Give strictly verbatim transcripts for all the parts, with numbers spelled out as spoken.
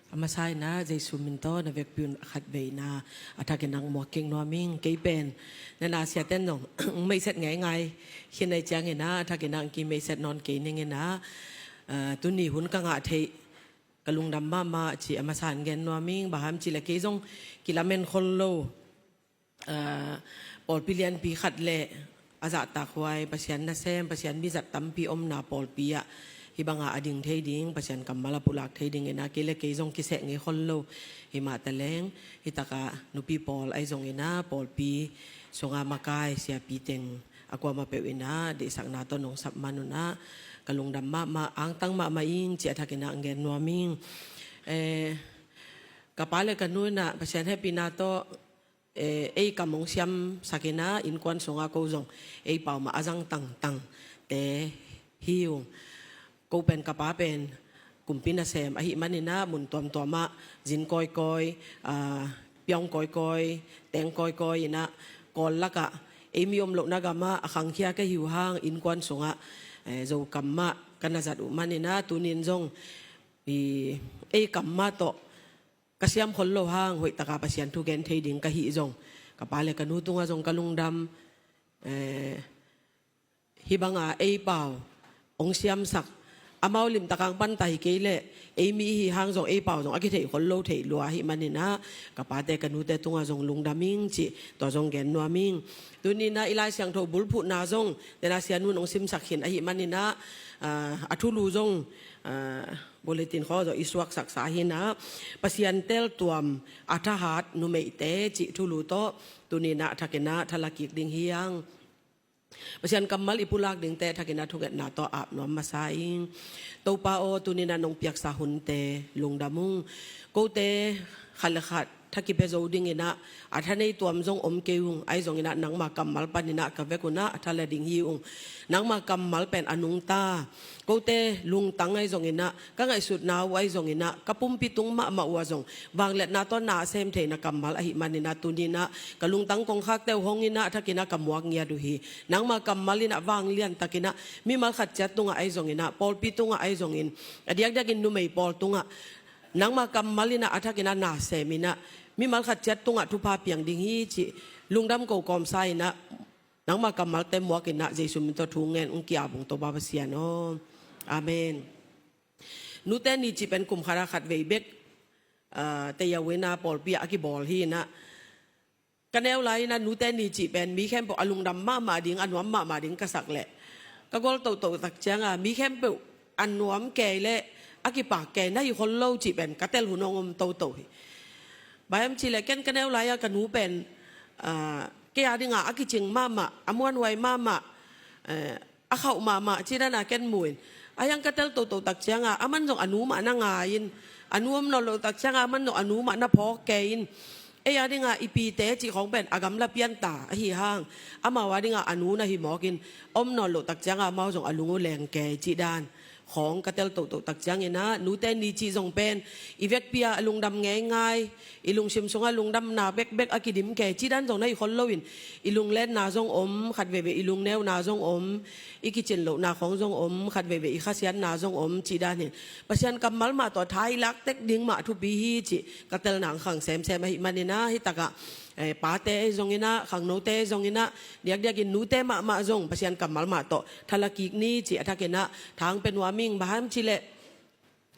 A masa in ah Jesu min tawh na vekpi un khatvei in ah a thakin ah muak kik nuam ing. Kei pen na na siaten zong meiset ngeingai khin ahih ciangin ah a thakin ah kimeiset nawn kei ning in ah, ah, tuni hun ka ngah theih ka lungdam mahmah cih a masa in gen nuam ing. Bang hang hiam cih leh kei zong kilamen khol lo. Ah, pawlpi lianpi khat le a zahtakhuai Pasian nasem, Pasian mizat tampi omna pawlpi ah hih banga a ding thei ding, Pasian kammal a pulak thei ding in ah kei le kei zong kiseh ngei khol lo. Himah taleng hih takah nupi pawl ahi zongin ah pawlpi sunga makai siapi teng a kuamah peuh in ah deihsakna tawh nong sap man un ah ka lungdam mahmah, angtang mahmah ing cih a thakin ah gen nuam ing. Eh, ka pa le ka nu in ah Pasian hehpihna tawh eh, ei kam hong siamsak in ah innkuan sungah ko zong ei pau mah a zang tangtangte hi ung. Ko pen ka pa pen kumpi nasem ahih manin ah mun tuamtuam ah zin kawikawi, ah, piaung kawikawi, teng kawikawi in ah Kawl lakah ei mi om lohna gamah a khangkhia ka hi uh hang innkuan sungah, eh, Zo kam mah ka na zat uh manin ah tuni in zong ei kam mah tawh ka siam khol lo hang hoih taka Pasian thu gen thei ding ka hih zong ka pa le ka nu tungah zong ka lungdam. Eh, hih banga ei pau hong siamsak, amau limtak hang panta hi kei leh ei mi i hih hang zong ei pau zong a kitheih khol lo theih lua ahih manin ah ka pate ka nute tungah zong lungdam ing cih tua zong gen nuam ing. Tuni in ah i Lai Siangtho bulphuhna zong tena sianu in hong simsak khin ahih manin ah, ah, a thulu zong, ah, bulletin khawng zong i suaksaksa hi in ah Pasian teltuam a thahat numeite cih thulu tawh tuni in ah a thakin ah thala kik ding hi hang. Pasian kammal i pulak dingte a thakin ah thungetna tawh ap nuam masa ing. Topa aw, tuni in ah nong piaksa hunte lungdam ung. Kote khat le khat tha kipia zo ding in ah a tha nei tuam zong om kei ung, ahi zongin ah nangma kammal panin ah ka vek un ah a thala ding hi ung. Nangma kammal pen a nungta, kote lungtang ahi zongin ah ka ngaihsutna uh ahi zongin ah ka pumpi tung mahmah uh ah zong vangliatna tawh na a sem theihna kammal ahih manin ah tuni in ah ka lungtang kongkhakte uh hong in ah a thakin ah ka muak ngiat uh hi. Nangma kammal in ah vanglian takin ah mimal khat ciat tungah ahi zongin ah pawlpi tungah ahi zongin a diakdiakin numei pawl tungah nangma kammal in ah a thakin ah na sem in ah mimal khat ciat tungah thupha piang ding hi cih lungdam ko kawmsa in ah nangma kammalte muak in ah Jesu min tawh thu ngen ung. Ki-ap ung Topa Pasian aw. Amen. Nute ni cih pen kum khat ah khatvei bek, ah, tei a uh in ah pawlpi ah a kibawl hi in ah ka neu lai in ah nute ni cih pen mi khempeuh a lungdam mahmah ding, a nuam mahmah ding ka sak leh ka gol tohtoh tak cianga mi khempeuh a nuam kei leh a kipak kei na hi khol lo cih pen ka tel hun hong om toto hi. Bang hang hiam cih leh ken ka neu lai-a ka nu pen, ah, kei a dinga a kicing mahmah, a muanhuai mahmah, eh, a khauh mahmah cih dan a ken mu in. A hiang ka tel toto tak cianga aman zong a nu mah na ngai in, a nu om nawn loh tak cianga aman zong a nu mah na phawk kei in. Ei a dinga i pite cih khawng pen a gamla pianta ahi hang amau a dinga a nu na hi mawk in, om nawn loh tak cianga amau zong a lung uh leng kei cih dan khawng ka tel toto tak ciangin ah nute ni cih zong pen i vekpi ah a lungdam ngeingai, i lungsim sungah lungdamna bekbek a kidim kei cih dan zong na hi khol lo in, i lunglenna zong om, khatveivei i lungneuna zong om, i kicin lohna khawng zong om, khatveivei i khasiatna zong om cih dan hi in. Pasian kammal mah tawh tha i lak tek ding mah thupi hi cih ka telna hong khang semsem ahih manin ah hih takah, eh, pate ahi zongin ah, khangnote ahi zongin ah, diakdiakin nute mahmah zong Pasian kammal mah tawh thala kik ni cih a thakin ah tha hong pia nuam ing. Bang hang hiam cih leh,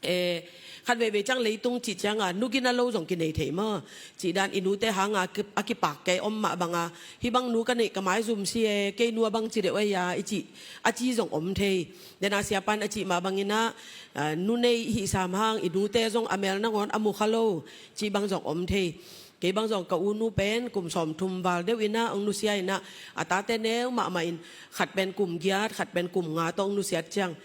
eh, khatveivei ciang leitung cih cianga nu gina lo zong kinei thei maw? Cih dan i nute hanga ki-, a kipak kei om mah banga hih bang nu ka neih ka maizum si e, kei nu a bang ci deuh ahi a i cih a ci zong om thei. Dena siapa in a cih mah bangin ah, ah, nu nei i hih sam hang i nute zong a mel nangawn a mu kha lo cih bang zong om thei. Kei bang zong ka u nu pen kum sawmthum val deuh in ah hong nusia in ah a tate neu mahmah in khat pen kum giat, khat pen kum nga tawh hong nusiat ciang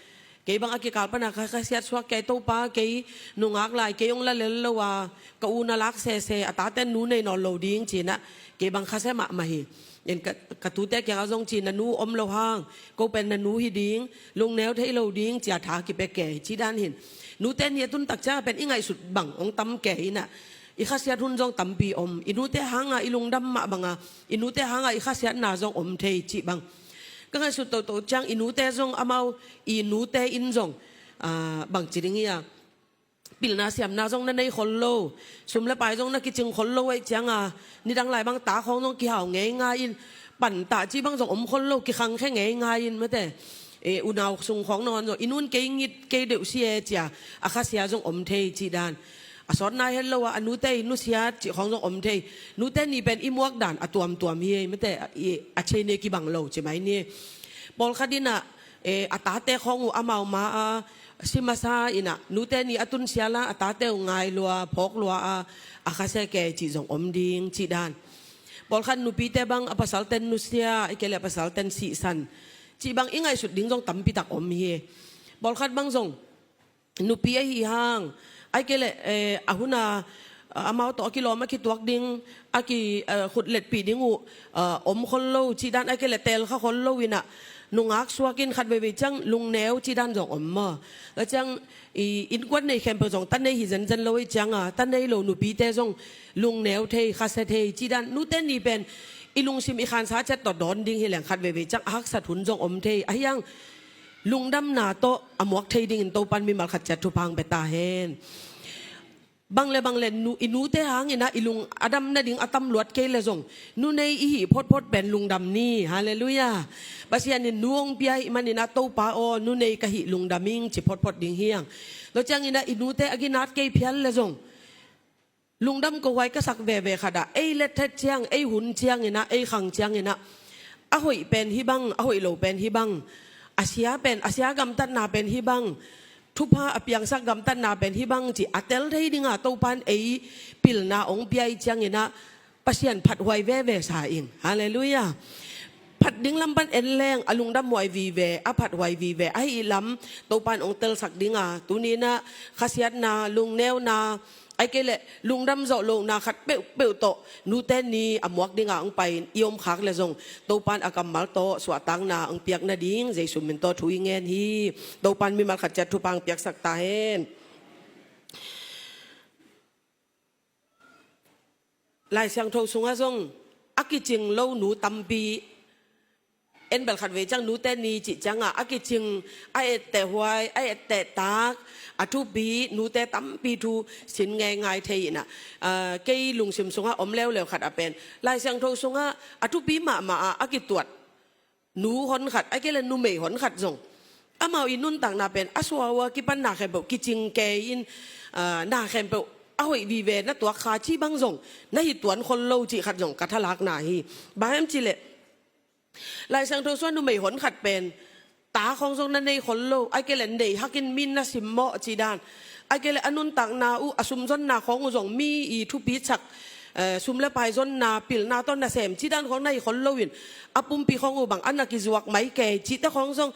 kei bang a kikal pana ka khasiat suak kei, Topa kei nungak lai kei hong la lel lo a ka u na lak sese, a taten nu nei nawn lo ding ci in ah kei bang khasia mahmah hi. In ka, ka tute kiangah zong ci, na nu om lo hang ko pen na nu hi ding, lungneu thei lo ding ci a tha kipia kei cih dan hi in. Nute ni a tun tak ciang pen i ngaihsut bang hong tam kei in ah i khasiat hun zong tampi om. I nute hanga i lungdam mah banga i nute hanga i khasiatna zong om thei cih bang ka ngaihsut toto ciang i nute zong amau i nute in zong, ah, bang ci ding hi a, pilna siamna zong na nei khol lo, sum le pai zong na kicing khol lo ahih cianga, nidang lai bang ta khawng zong kihau ngeingai in, pantah cih bang zong om khol lo, kikhangkhia ngeingai in mate. E, unau sung khawng nangawn zong i nun kei ngit kei deuh si e cia a khasia zong om thei cih dan. A sawt nai het lo a, a nute i nusiat cih khawng zong om thei. Nute ni pen i muak dan a tuamtuam hi ei mate, i, a cheine kibang lo ci mai ni. Pawlkhat in ah, e, a tate khawng uh amau ma a si masa in ah, nute ni a tun sial a, a tate uh ngai lua, phawk lua a, a khasia kei cih zong om ding cih dan. Pawlkhat nupite bang a pasalten nusia, ahih kei leh a pasalten sihsan cih bang i ngaihsut ding zong tampi tak om hi. Pawlkhat bang zong nupi ahi hang, ahih kei leh, eh, a hun a, amau tawh a kilawm a kituak ding, a ki, eh, khut letpih ding uh, eh, om khol lo cih dan, ahih kei leh teel kha khol lo in ah, nungak suak in khat veivei ciang lungneu cih dan zong om maw. Tua ciang i innkuan nei khempeuh zong ta nei hi zenzen lo ahih cianga, ta nei lo nupite zong lungneu thei, khasia thei cih dan, nute ni pen i lungsim i khansa ciat tawh dawn ding hi leng khat veivei ciang a haksat hun zong om thei. Ahi hang lungdamna tawh a muak thei dingin Topan mimal khat ciat thupha hong pia ta hen. Bang le bang le nu, i nute hangin ah i lung a dam nading a tam luat kei leh zong, nu nei i hih photphot pen lungdam ni. Halleluiah. Pasian in nu hong pia ahih manin ah, Topa aw, nu nei ka hih lungdam ing ci photphot ding hi hang. Tua ciangin ah i nute a ginat kei phial leh zong, lungdam kohuai ka sak veve khat ah, ei let het ciang, ei hun ciangin ah, ei khang ciangin ah, a hoih pen hih bang, a hoih lo pen hih bang, a sia pen, a sia gamtatna pen hih bang, thupha a piangsak gamtatna pen hih bang ci a tel thei dinga Topan ei pilna hong pia ahih ciangin ah, Pasian phathuai veve sa ing. Halleluiah. Phat ding lam pan en leng a lungdam huai vive, a phathuai vive ahih lam Topan hong telsak dinga, tuni in ah khasiatna, lungneuna, ahih kei leh lungdam zawh lohna khat peuhpeuh tawh nute ni a muak dinga hong pai in i om khak leh zong, Topan a kammal tawh suahtakna hong piak nading Jesu min tawh thu i ngen hi. Topan mimal khat ciat thupha hong piaksak ta hen. Lai Siangtho sungah zong a kicing lo nu tampi, en bel khat vei ciang nute ni cih ciangah a kicing, a etteh huai, a etteh tak, a thupi nute tampi thu sin ngeingai thei in ah, ah, kei lungsim sungah om leuleu khat a pen, Lai Siangtho sungah a thupi mahmah ah a kituat nu hon khat, ahih kei leh numei hon khat zong, amau i nuntakna pen a suau a kipan na khempeuh kicing kei in, ah, na khempeuh a hoih vive na tuak kha cih bang zong na hi tuan khol lo cih khat zong ka thalakna hi. Bang hiam cih leh Lai Siangtho sungah numei hon khat pen ta khawng zong na nei khol lo, ahih kei leh nei hakin mi in na simmawh cih dan, ahih kei leh a nuntakna uh, a sumzonna khawng uh zong mi i thupi chak, eh, sum le pai zonna, pilna tawh nasem cih dan khawng na hi khol loin, a pumpi khawng uh bang a na kizuak mai kei cihte khawng zong,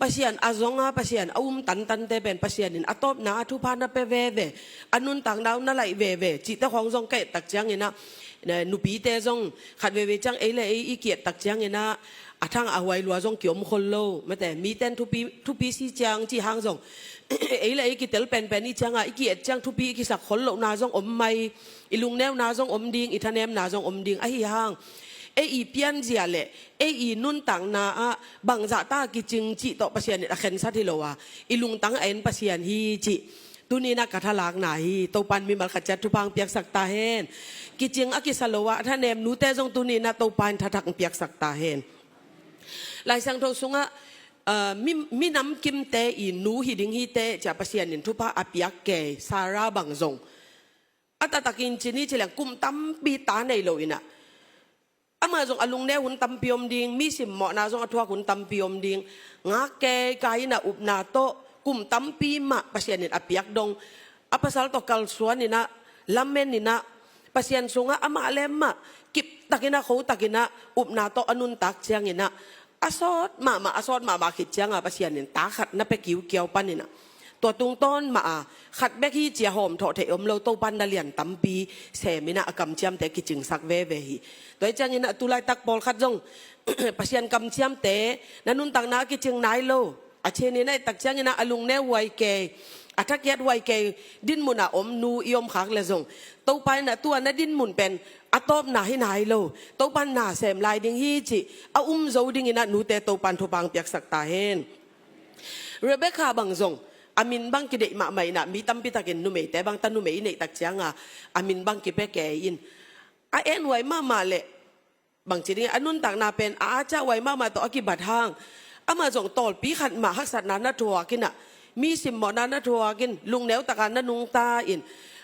Pasian a zong a, Pasian a um tantante pen Pasian in a tawpna ah thupha na pia veve, a nuntakna uh na laih veve cihte khawng zong ka et tak ciangin ah, eh, nupite zong khat veivei ciang ei le ei i ki-et tak ciangin ah, a thang a huai lua zong kiom khol lo. Mate, mite in thupi, thupi si ciang cih hang zong, ei le ei kitel penpen i ciangah i ki-et ciang thupi i kisak khol lohna zong om mai, i lungneuna zong om ding, i thanemna zong om ding. Ahi hang ei i pianzia le ei i nuntakna ah bangzah ta kicing cih tawh Pasian in a khensat hi lo a, i lungtang a en Pasian hi cih tuni in ah ka thalakna hi. Topan mimal khat ciat thupha hong piaksak ta hen. Kicing a kisa lo a, a thanem nute zong tuni in ah Topa in thathak hong piaksak ta hen. Lai Siangtho sungah, ah, mi, minam kimte i nu hi ding hi teh ci-a Pasian in thupha a piak kei Sarah bang zong, a taktakin ci ni ci leng kum tampi ta nei lo in ah, amah zong a lungneu hun tampi om ding, mi simmawhna zong a thuak hun tampi om ding, ngak kei kai in ah upna tawh kum tampi mah Pasian in a piak dong, a pasal tawh kalsuan in ah, lamen in ah, Pasian sungah amah le amah kiptakin ah, khotakin ah upna tawh a nuntak ciangin ah, a sawt mahmah, a sawt mahmah khit ciangah Pasian in ta khat na pia kiukiau panin ah, tua tungtawn mah a, khat bek hi ci-a hawmthawh theih om lo, Topan na lian tampi sem in ah a kamciamte kicingsak veve hi. Tua hi ciangin ah tulaitak pawlkhat zong Pasian kamciamte na nuntakna ah kicing nai lo, a cin in ah et tak ciangin ah a lungneu huai kei, a thakiat huai kei dinmun ah om nu i om khak leh zong, Topa in ah tua na dinmun pen a tawpna hi nai lo, Topan na sem lai ding hi cih a um zo dingin ah nute Topan thupha hong piaksak ta hen. Rebekah bang zong a min bang kideih mahmah in ah, mi tampi takin numeite bang ta numei i neih tak cianga a min bang kipia kei in, a enhuai mahmah leh bangci ding a nuntakna pen a a ciahhuai mahmah tawh a kibat hang, amah zong tawlpi khat mah haksatna na thuak in ah, mi simmawhna na thuak in, lungneu taka na nungta in,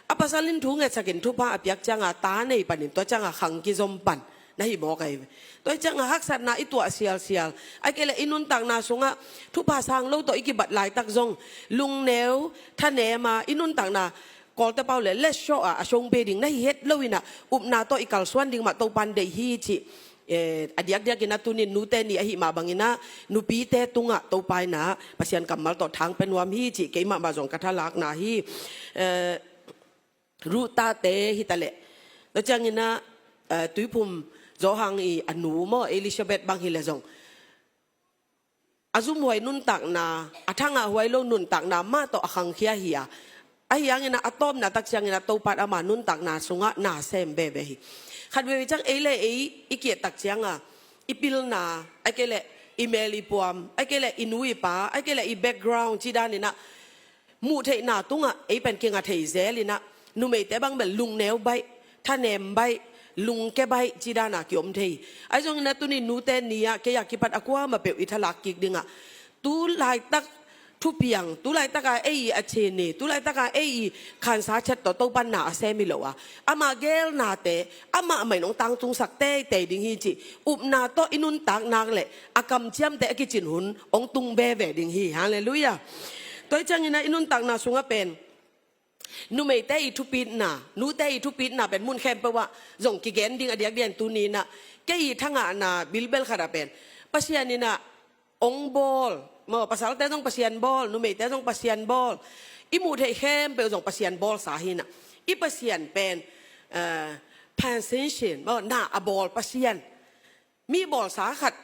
a pasal in thu ngetsakin thupha a piak cianga ta nei panin tua cianga khang kizom pan na hi mawk ahi ve. Tua hi cianga haksatna i tuah sialsial, ahih kei leh i nuntakna sungah thupha sang lo tawh i kibat laitak zong lungneu thanem a i nuntakna Kawlte pau le letshoh a a songpe ding na hi het lo in ah, upna tawh i kalsuan ding mah Topan deih hi cih. Eh, a diakdiakin a tunin nute ni ahi mah bangin ah nupite tungah Topa in ah Pasian kammal tawh thang pia nuam hi cih keimah mah zong ka thalakna hi. Eh, Ruth tate hi ta leh, tua ciangin ah, eh, tuiphum Johan i a nu maw, Elizabeth bang hi leh zong a zumhuai nuntakna, a thangahhuai lo nuntakna mah tawh a khangkhia hi a, ahi hangin ah a tawpna tak ciangin ah Topan ama nuntakna sungah na sem veve hi. Khat veve ciang ei le ei i kiat tak cianga i pilna, ahih kei leh i mel i puam, ahih kei leh i nu i pa, ahih kei leh i background ci danin ah muh theihna tungah ei pen kinga thei zel in ah, numeite bang bel lungneu baih, thanem baih, lungke baih ci dana kiom thei. Ahi zongin ah tuni nute ni ah kei a kipat a kuamah peuh i thalak kik dingah, tu laitak thupiang, tu laitaka ei i a chin i, tu laitaka ei i khansa chat tawh Topan na a sem hi lo a, ama gelnate amah mah in hong tangtungsak teitei ding hi cih upna tawh i nuntak nak leh a kamciamte a kicin hun hong tung veve ding hi. Halleluiah. Tua hi ciangin ah i nuntakna sungah pen numeite i thupitna, nute i thupitna pen mun khempeuh ah zong kigen ding a diakdiakin tuni in ah kei i thangahna bilbel khat ah pen Pasian in ah hong bawl maw, pasalte zong Pasian bawl, numeite zong Pasian bawl, i muh theih khempeuh zong Pasian bawlsa hi in ah, i Pasian pen, eh, Pasian maw, na a bawl Pasian. Mi bawlsa khat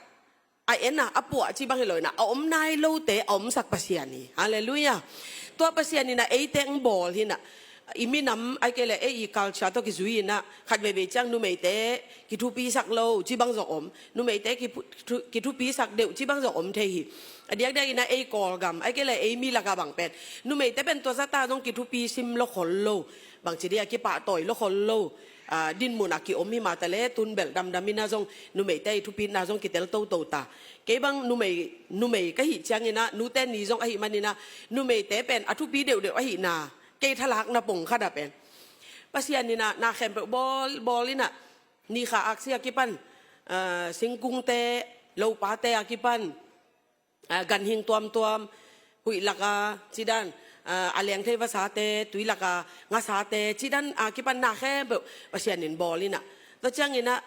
a en a, a puah ci bang hi lo in ah, a om nai lote a omsak Pasian hi. Halleluiah. Tua Pasian in ah eite hong bawl hi in ah, i minam ahih kei leh ei i culture tawh kizui in ah, khat veve ciang numeite kithupisak lo ci bang zong om, numeite kithu-, kithupisak deuh ci bang zong om thei hi. A diakdiakin ah ei Kawlgam ahih kei leh ei mi lakah bang pen numeite pen tua zata zong kithupi sim lo khol lo, bangci dia kipahtawi lo khol lo, ah, dinmun a kiom hi mah ta leh, tun bel damdam in ah zong numeite i thupitna zong kitel toto ta. Kei bang numei, numei ka hih ciangin ah, nute ni zong ahih manin ah, numeite pen a thupi deuhdeuh ahihna kei thalakna pong khat ah pen Pasian in ah na khempeuh bawl, bawl in ah, nikha aksi a kipan, ah, singkungte, lopate a kipan, ah, ganhing tuamtuam, huih laka ci dan, ah, a leng thei vasate, tui laka ngasate ci dan a kipan na khempeuh Pasian in bawl in ah, tua ciangin ah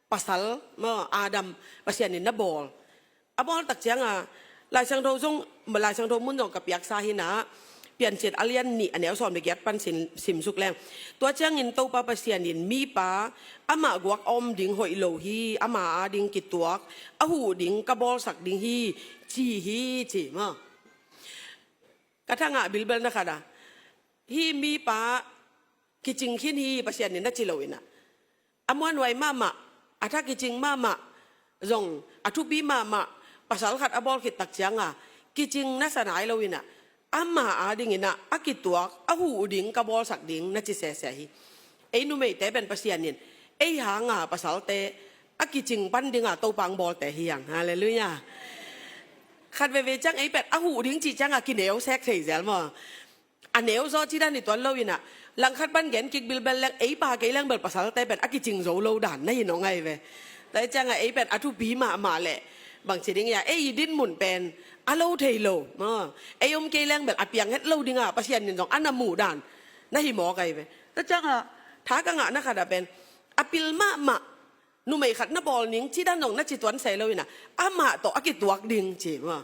pasal maw, Adam, Pasian in na bawl. A bawl tak cianga Lai Siangtho zong, Lai Siangtho mun zong ka piaksa hi in ah, Piancil a lian nih a neu sawm le giat pan sim, simsuk leng. Tua ciangin Topa Pasian in mipa amah guak a om ding hoih lo hi, ama ading kituak a huh ding ka bawlsak ding hi, ci hi, ci maw. Ka thangah bilbelna khat ah, hih mipa kicing khin hi Pasian in na ci lo in ah, a muanhuai mahmah, a tha kicing mahmah, zong a thupi mahmah pasal khat a bawl khit tak cianga kicing na sa nai lo in ah, ama adingin ah a kituak a huh ding ka bawlsak ding na ci sese hi. Ei numeite pen Pasian in ei hanga pasalte a kicing pan dinga Topa hong bawlte hi hang. Halleluiah. Khat veve ciang ei pen a huh ding cih cianga kineu sek thei zel maw. A neu zaw ci dan hi tuan lo in ah, langkhat pan gen kik bilbel leng, ei pa kei leng bel pasalte pen a kicing zo lo dan na hi nong ahi ve. Tua hi cianga ei pen a thupi mahmah leh, bangci ding ia, ei i dinmun pen a lo thei lo maw, ei om kei leng bel a piang het lo dinga Pasian in zong a na muh dan na hi mawk ahi ve. Tua cianga tha ka ngahna khat ah pen a pil mahmah numei khat na bawl ning ci dan zong na ci tuan se lo in ah, amah tawh a kituak ding ci maw.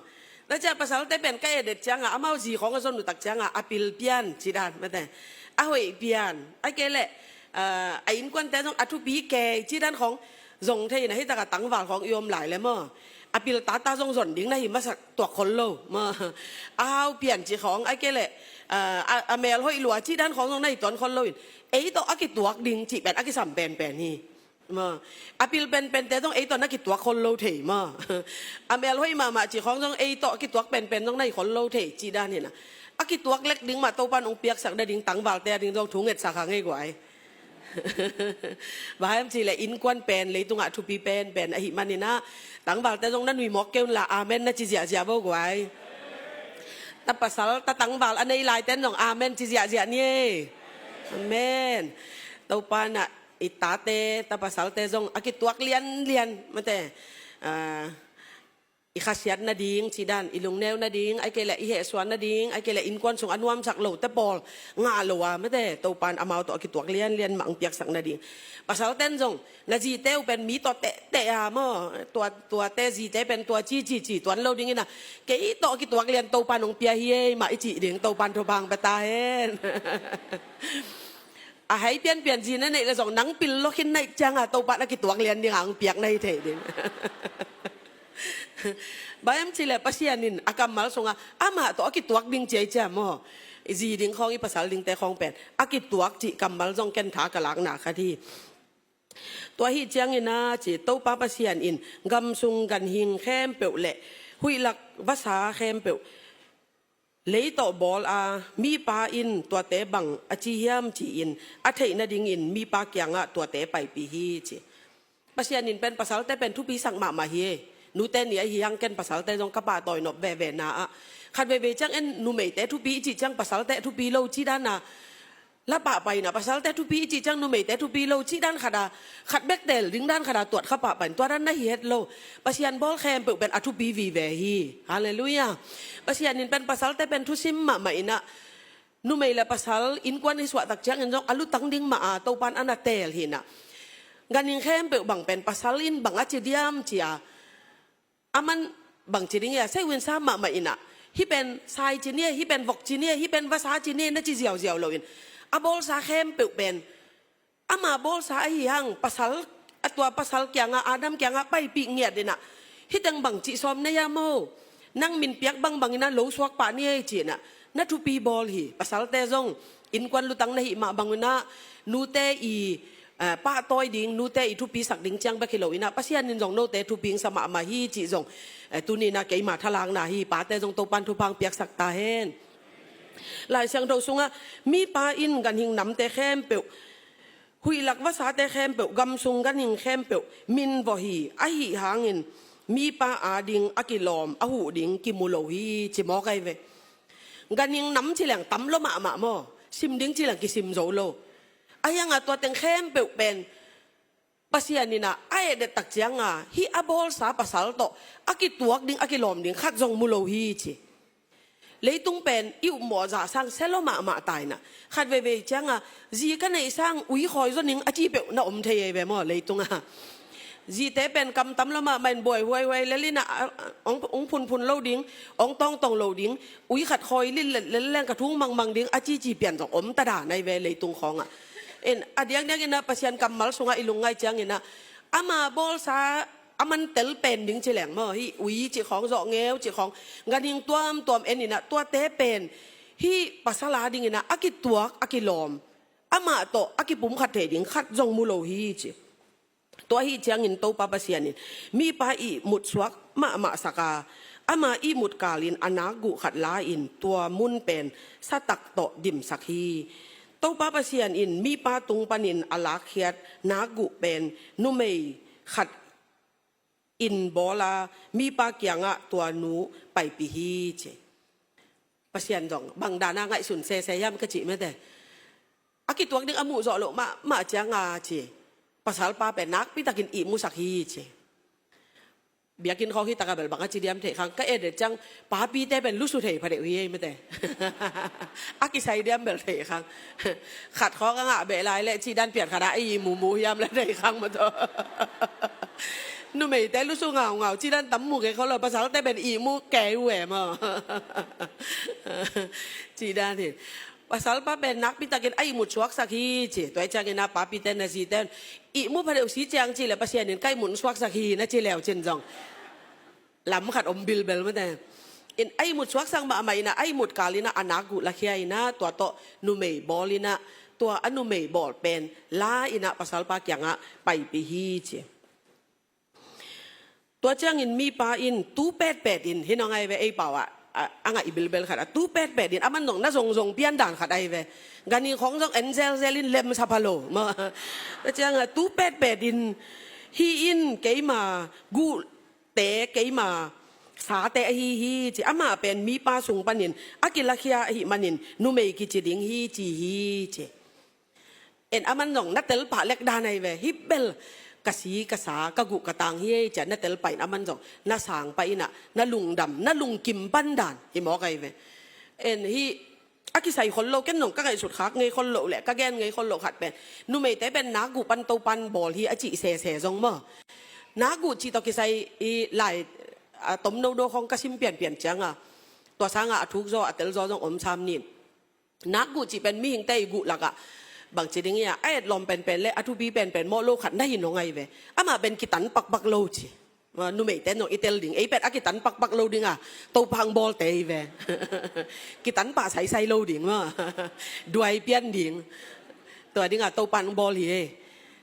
Na cia pasalte pen ka edet cianga amau zi khawng a zon uh tak cianga a pil pian ci dan mate, a hoih pian, ahih kei leh, ah, a innkuante zong a thupi kei ci dan khawng zong thei in ah, hih taka tangval khawng i om lai le maw, a pil tata zong zon ding na hi masak tuak khol lo maw. A hau pian ci khawng, ahih kei leh, ah, a, a mel hoih lua ci dan khawng zong na hi tuan khol lo in, ei tawh a kituak ding cih pen a kisam penpen hi. Maw, a pil penpente zong ei tawh na kituak khol lo thei maw. A mel hoih mahmah cih khawng zong ei tawh a kituak penpen zong na hi khol lo thei cih dan hi in ah. A kituak lek ding mah Topan hong piaksak nading tangvalte a ding zong thu ngetsak hang ei guai. Bang hiam cih leh innkuan pen leitungah thupi penpen ahih manin ah, tangvalte zong na nui mawk kei un la, amen na ci ziahziah vo guai. Ta pasal ta tangval a nei laiten zong amen ci ziahziah ni ei. Amen. Topan ah i tate ta pasalte zong a kituak lianlian mate, ah, i khasiat nading cih dan, i lungneu nading, ahih kei leh i hehsuan nading, ahih kei leh innkuan sung a nuamsak lote pawl ngah lo a mate, Topan amau tawh a kituak lianlian mah hong piaksak nading. Pasalten zong na zite uh pen mi tawh tehteh a maw, tua, tuate zite pen tua ci ci ci tuan lo dingin ah, kei tawh a kituak lian Topan hong pia hi ei mah i cih ding, Topan thupha hong pia ta hen. A hai pianpian zi na neih leh zong nang pil lua khin na hih ciangah Topan a kituak lian dingah hong piak na hi thei ding. Bang hiam cih leh Pasian in a kammal sungah amah tawh a kituak ding ci ei ciam maw. I zi ding khawng, i pasal dingte khawng pen a kituak cih kammal zong ken tha ka lakna khat hi. Tua ahih ciangin ah ci, Topa Pasian in gam sung ganhing khempeuh leh huihlak vasa khempeuh lei tawh bawl a, mipa in tuate bang a ci hiam ci-in a theih nadingin mipa kiangah tuate paipih hi ci. Pasian in pen pasalte pen thupisak mahmah hi. Nute ni ahi hang ken pasalte zong ka pahtawi nop veve na ah, khat veivei ciang en numeite thupi i cih ciang pasalte thupi lo cih dan a la pahpah in ah, pasalte thupi i cih ciang numeite thupi lo cih dan khat a, khat bek teel ding dan khat a tuat kha pahpah in, tua dan na hi het lo. Pasian bawl khempeuh pen a thupi vive hi. Halleluiah. Pasian in pen pasalte pen thusim mahmah in ah, numei le pasal innkuan i suahtak ciangin zong a lutang ding mah a Topan a na teel hi in ah, ganhing khempeuh bang pen pasal in bang a ci diam ci a, a man bang ci ding hia, seiwin sa mahmah in ah, hih pen sai ci ni e, hih pen vok ci ni e, hih pen vasa ci ni e na ci ziauziau loin, a bawlsa khempeuh pen ama bawlsa ahi hang pasal, a tua pasal kiangah, Adam kiangah paipih ngiat in ah, hih teng bang cih sawm na hiam aw, nang min piak bangbang in ah lo suak pah ni ei ci in ah, na thupi bawl hi. Pasalte zong innkuan lutang na hih mah bang un ah, nute i, eh, pahtawi ding, nute i thupisak ding ciang bek hi lo in ah, Pasian in zong note thupi hong sa mahmah hi cih zong, eh, tuni in ah keima thalakna hi. Pate zong Topan thupha hong piaksak ta hen. Lai Siangtho sungah mipa in ganhing namte khempeuh, huihlak vasate khempeuh, gam sung ganhing khempeuh min vawh hi, ahih hangin mipa ading a kilawm a huh ding kimu lo hi ci mawk ahi ve. Ganhing nam ci leng tam lua mahmah maw, sim ding ci leng kisim zo lo. Ahi hangah tua teng khempeuh pen Pasian in ah a etdet tak ciangah hih a bawlsa pasal tawh a kituak ding, a kilawm ding khat zong mu lo hi ci. Leitung pen i upmawh zah sang sia lua mahmah ta in ah, khat veivei ciangah zi ka neih sang ui khawi zaw ning a ci peuh na om thei ei ve maw leitungah. Zite pen kam tam lua mahmah in buai huaihuai lel in ah, a, a, hong, hong phunphun lo ding, hong tawngtawng lo ding, ui khat khawi lillet lel leng ka thung mangmang ding a cici pian zong om ta dan ahi ve leitung khawngah. In a diangdiang in ah Pasian kammal sungah i lungngaih ciangin ah, ama bawlsa a man tel pen ding ci leng maw, hih ui cih khawng, zawhngeu cih khawng, ganhing tuamtuam en in ah, tuate pen hih pasal ading in ah a kituak, a kilawm, amah tawh a kipumkhat thei ding khat zong mu lo hi ci. Tua ahih ciangin Topa Pasian in mipa ihmut suak mahmah sak a, ama ihmut kalin a nakguh khat la-in tua mun pen satak tawh dimsak hi. Topa Pasian in mipa tung panin a lakkhiat nakguh pen numei khat in bawl a, mipa kiangah tua nu paipih hi ci. Pasian zong bang dan a ngaihsun sese hiam ka cih mate. A kituak ding a muh zawh loh mahmah ciangah ci, pasalpa pen nakpitakin ihmusak hi ci. Biakinn khawng hi takah bel bang a ci diam theih khang, ka etdet ciang papite pen lusu thei phadeuh hi ei mate. A kisai diam bel theih khang. Khat khawng a ngah beh lai leh cih dan pian khat a ihmu mu hiam leh theih khang mataw. Numeite lusu ngaungau cih dan tam mu kei kholo, pasalte pen ihmu kei uh e maw. Cih dan hi. Pasalpa pen nakpitakin a ihmut suaksak hi ci. Tua ahih ciangin a papite na zite un ihmu phadeuh si ciang cih leh Pasian in ka ihmut suaksak hi na ci leu cin zong lam khat om bilbel mate. In a ihmut suaksak mahmah in a, a ihmut kal in a, a nakguh lakhia in a, tua tawh numei bawl in a, tua a numei bawl pen la in a pasalpa kiangah paipih hi ci. Tua ciangin mipa in tu petpet in, hi nong ai ve ei pau ah, a, a ngaih bilbel khat a, tu petpet in aman zong na zongzong pian dan khat ahi ve. Ganhing khawng zong en zelzel in lem sa pha lo. Ma, tua ciang a tu petpet in hi in keima guhte, keima sate ahi hi ci. Amah pen mipa sung panin a kilakhia ahih manin numei kici ding hi ci hi ci. En aman zong na telpah lek dan ahi ve. Hih bel ka si ka sa, ka guh ka tang hi ei ci a na telpah in aman zong na sang pah in ah, na lungdam, na lungkim pan dan hi mawk ahi ve. En hih a kisai khol lo, ken zong ka ngaihsut khak ngei khol lo le ka gen ngei khol lo khat pen, numeite pen nakguh pan Topan bawl hi a cih sese zong maw. Nakguh cih tawh kisai i lai, a, tomno do khawng ka sim pianpian ciang a, tua sang a a thuk zaw a tel zaw zong om sam nin. Nakguh cih pen mihingte i guh lak ah bangci ding hi a, a etlawm penpen le a thupi penpen mawh lo khat na hi nong ahi ve. Amah pen kitan pakpak lo ci. Ma, numeite zong i tel ding, ei pen a kitan pakpak lo ding a, Topa hong bawlte hi ve. Kitan pah saisai lo ding ma. Duai pian ding. Tua ding a Topa hong bawl hi ei.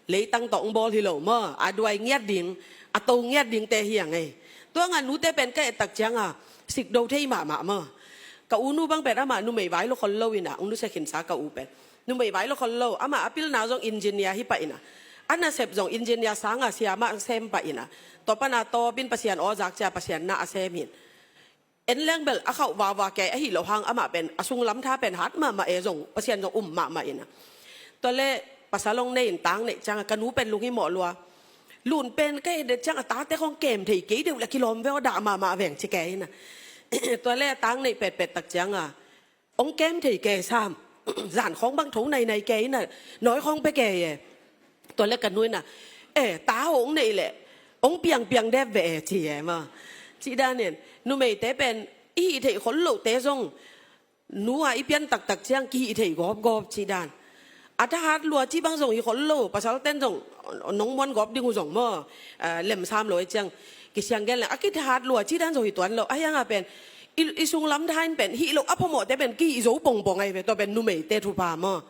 Leitang tawh hong bawl hi lo maw. A duai ngiat ding, a to ngiat dingte hi ang ei. Tua ngah nute pen ka et tak ciang a sikdo thei mahmah maw. Ka u nu bang pen amah numei vai lo khol lo in ah, hong nusia khinsa ka u pen numei vai lo khol lo, amah a pilna zong engineer hi pah in ah, a nasep zong engineer sang a siamah sem pah in ah, tua pan a tawp in Pasian aw zak ci a Pasian na a sem hi in. En leng bel a khauh vava kei ahi lo hang amah pen a sunglam tha pen hat mahmah e, zong Pasian zong um mahmah in ah. Tua le pasal hong nei in tang neih ciang a ka nu pen lunghimawh lua. Lun pen ka et det ciang a tate khawng kem thei kei deuh le kilawm ve aw, dah mahmah veng ci kei in ah. Tua le tang neih petpet tak ciang a hong kem thei kei sam. Zan khawng bang tho nainai kei in ah, nawi khawng pia kei e. Tua le ka nu in ah, e, ta hong neih leh hong piangpiang dep ve e ci e maw. Cih dan in numeite pen i hih theih khol lohte zong nu a i pian taktak ciang kihih thei gawpgawp cih dan. A thahat lua cih bang zong hi khol lo, pasalten zong nong muan gawp ding uh zong maw, a, lem sam lo ei ciang kisiang gen leng a kithahat lua cih dan zong hi tuan lo. A hiang a pen i, i sunglam tha in pen hih lo a phamawhte pen kihih zo pongpong ahi ve, tua pen numeite thupha maw.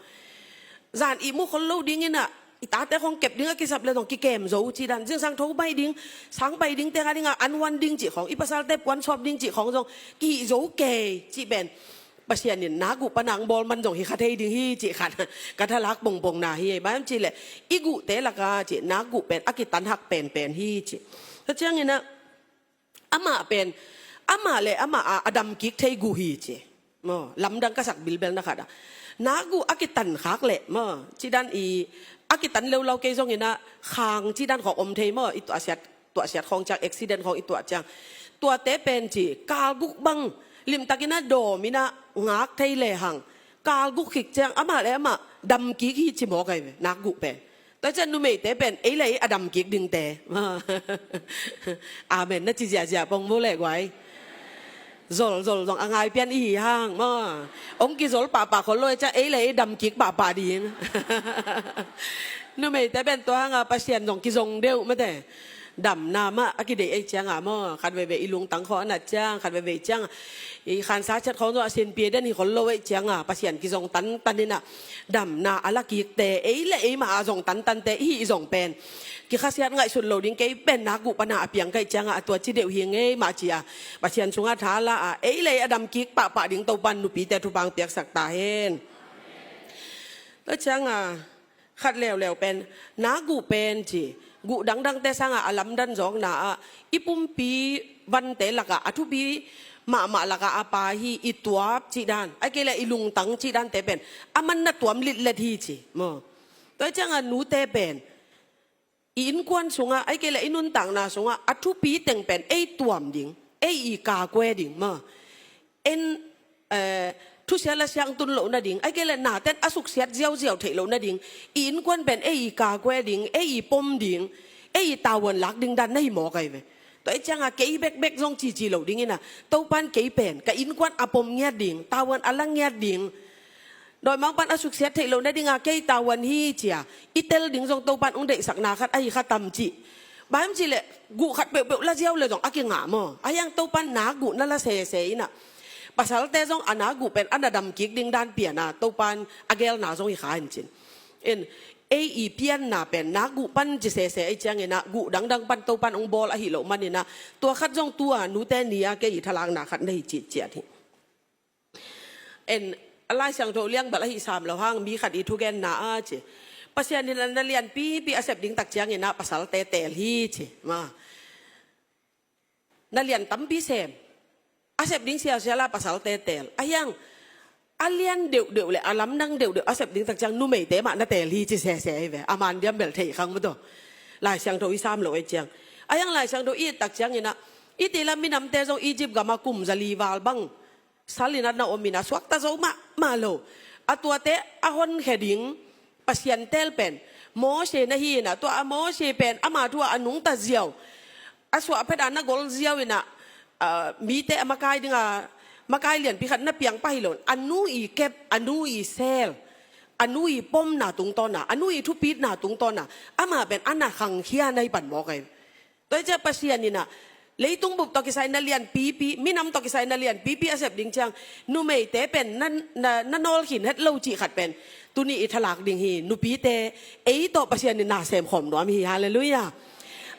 Zan ihmu khol lo ding in ah, i tate khawng kep ding a kisap le zong kikem zo cih dan, zingsang tho pai ding, sang pai dingte kha ding a an wan ding cih khawng, i pasalte puan sawp ding cih khawng zong kihih zo kei cih pen Pasian in nakguh pan a hong bawl man zong hi kha thei ding hi cih khat ka thalak pongpong na hi. Bang hiam cih leh i guhte lak a cih nakguh pen a kitan hak penpen hi cih. Tua ciang in ah amah pen amah le amah a, a dam kik thei guh hi ci. Maw, lamdang ka sak bilbel na khat a, nakguh a kitan khak leh maw, cih dan i a kitan leulau kei zong in ah khang cih dan khawng om thei maw, i tuahsiat, tuahsiat khawng ciang, accident khawng i tuah ciang. Tuate pen ci kalguk bang limtak in ah dawm in ah ngak thei le hang, kalguk khik ciang amah le amah dam kik hi ci mawk ahi ve, nakguh pen. Tua ciang numeite pen ei le ei a dam kik dingte. Amen na ci ziahziah pong mu leh guai. Zolzol zong a ngai pian i hi hang maw. Hong kizol pahpah khol lo ei ciang ei le ei dam kik pahpah ding. Numeite pen tua hang a Pasian zong kizong deuh mate. Damna mah a kideih ei ciang a maw, khat veivei i lungtang khawng a nat ciang, khat veivei ciang i khansa ciat khawng zong a sinpia den hi khol lo ei ciang a, Pasian kizong tantan in ah damna a la kikte, ei le ei mah a zong tantante i hih zong pen kikhasiat ngaihsut lo ding, kei pen nakguh pan a a piang ka hih ciang a, a tua ci deuh hi ngei mah ci a, Pasian sungah tha la a, ei le ei a dam kik pahpah ding Topan nupite thupha hong piaksak ta hen. Tua ciang a khat leuleu pen nakguh pen ci, guh dangdangte sang a a lamdang zawkna ah i pumpi vante lak a a thupi mahmah lak a a pha hi, i tuap cih dan, ahih kei leh i lungtang cih dante pen aman na tuam litlet hi ci maw. Tua ciang a nute pen i innkuan sungah, ahih kei leh i nuntakna sungah a thupi teng pen ei tuam ding, ei i kakue ding maw. En, eh, thusia la siangtun loh nading, ahih kei leh nate'n a suksiat ziauziau theih loh nading, i innkuan pen ei i kakue ding, ei i pom ding, ei i tavuan lak ding dan na hi mawk ahi ve. Tua ahih ciang a kei bekbek zong cici lo ding in ah, Topan kei pen ka innkuan a pom ngiat ding, tavuan a la ngiat ding, dawimangpa'n a suksiat theih loh nading a kei tavuan hi ci a i tel ding zong Topan hong deihsakna khat ahi kha tam cih. Bang hiam cih leh guh khat peuhpeuh la ziau le zong a kingah maw. A hiang Topan nakguh na la sese in ah, pasalte zong a nakguh pen a na dam kik ding dan pian a Topan a gelna zong hi kha in cin. In, ei i pianna pen nak guh pan ci sese ei ciangin ah guh dangdang pan Topan hong bawl ahi loh manin ah tua khat zong tua nute ni-a kei i thalakna khat na hi citciat hi. En, a Lai Siangtho liangbel ahi sam lo hang mi khat i thugenna a ci, Pasian in ah na lianpipi a sep ding tak ciangin ah pasalte teel hi ci ma. Na lian tampi sem a sep ding sialsial a pasalte teel a hiang, a lian deuhdeuh le a lamdang deuhdeuh a sep ding tak ciang numeite mah na teel hi ci sese ahi ve. A man diam bel thei khang maw taw. Lai Siangtho i sam lo ei ciang a hiang, Lai Siangtho i et tak ciangin ah i ti lam minamte zong Egypt gam a kum zali val bang sal in ah na om in ah suakta zo mahmah lo. A tuate a honkhia ding Pasian teel pen Mose na hi in ah tua a Mose pen ama thu ah a nungta ziau, a suah phet a na gol ziau in ah, ah, mite a makai ding a makai lianpi khat na piang pah hi lo in a nu i kep, a nu i sel, a nu i pomna tungtawn a, a nu i thupitna tungtawn a amah pen a na khangkhia na hi pan mawk ahi. Tua hi ciah Pasian in ah leitung bup tawh kisai na lianpipi, minam tawh kisai na lianpipi a sep ding ciang numeite pen na, na, na nawl khin het lo cih khat pen tuni i thalak ding hi. Nupite ei tawh Pasian in na sem khawm nuam hi. Halleluiah.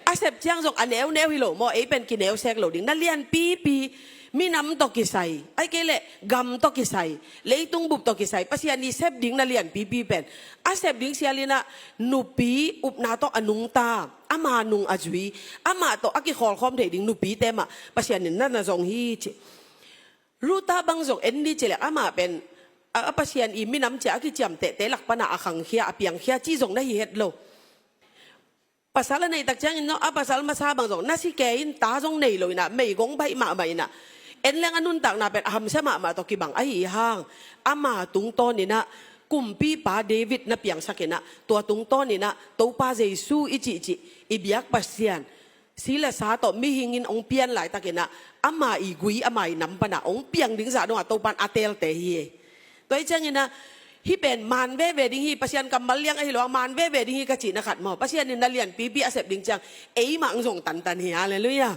A sep ciang zong a neuneu hi lo maw, ei pen kineu sek lo ding. Na lianpipi, minam tawh kisai, ahih kei leh gam tawh kisai, leitung bup tawh kisai Pasian i sep ding na lianpipi pen a sep ding sial in ah nupi upna tawh a nungta, ama nung a zui, amah tawh a kikhawlkhawm thei ding nupite mah Pasian in na na zong hi ci. Ruta bang zong en ni ci leh amah pen a, a Pasian i minam cia a kiciamtehte lak pan a a khangkhia, a piangkhia ci zong na hi het lo. Pasal a neih tak ciangin zong a pasal masa bang zong na si kei in ta zong nei lo in ah meigong baih mahmah in ah en leng a nuntakna pen a hamsia mahmah tawh kibang ahi hang ama tungtawn in ah kumpipa David na piangsak in ah tua tungtawn in ah Topa Jesu i cihcih i biak Pasian si le sa tawh mihing in hong pian laitakin ah ama i gui, ama i nam pan ah hong piang ding zah dong ah Topan a teelte hi. Tua hi ciangin ah hih pen man veve ding hi, Pasian kammal liang ahi lo a man veve ding hi ka cihna khat maw, Pasian in na lianpipi a sep ding ciang ei mah hong zong tantan hi. Halleluiah.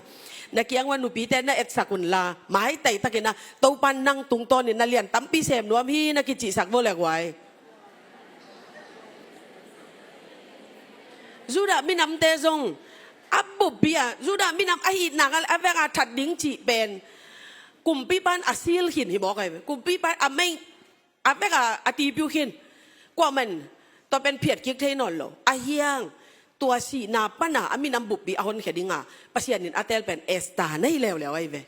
Na kiang ua nupite na etsak un la, maitai takin ah Topan nang tungtawnin na lian tampi sem nuam hi na kicihsak vo le guai. Judah minamte zong a buppi ah Judah minam ahih nak a vek a that ding cih pen kumpipa in a sil khin hi mawk ahi ve. Kumpipa in a mei a vek a a tipiu khin. Kuaman tua pen phiat kik thei nawn lo. A hiang tua sihna pan a a minam buppi a honkhia ding a Pasian in a teel pen Esther na hi leuleu ahi ve.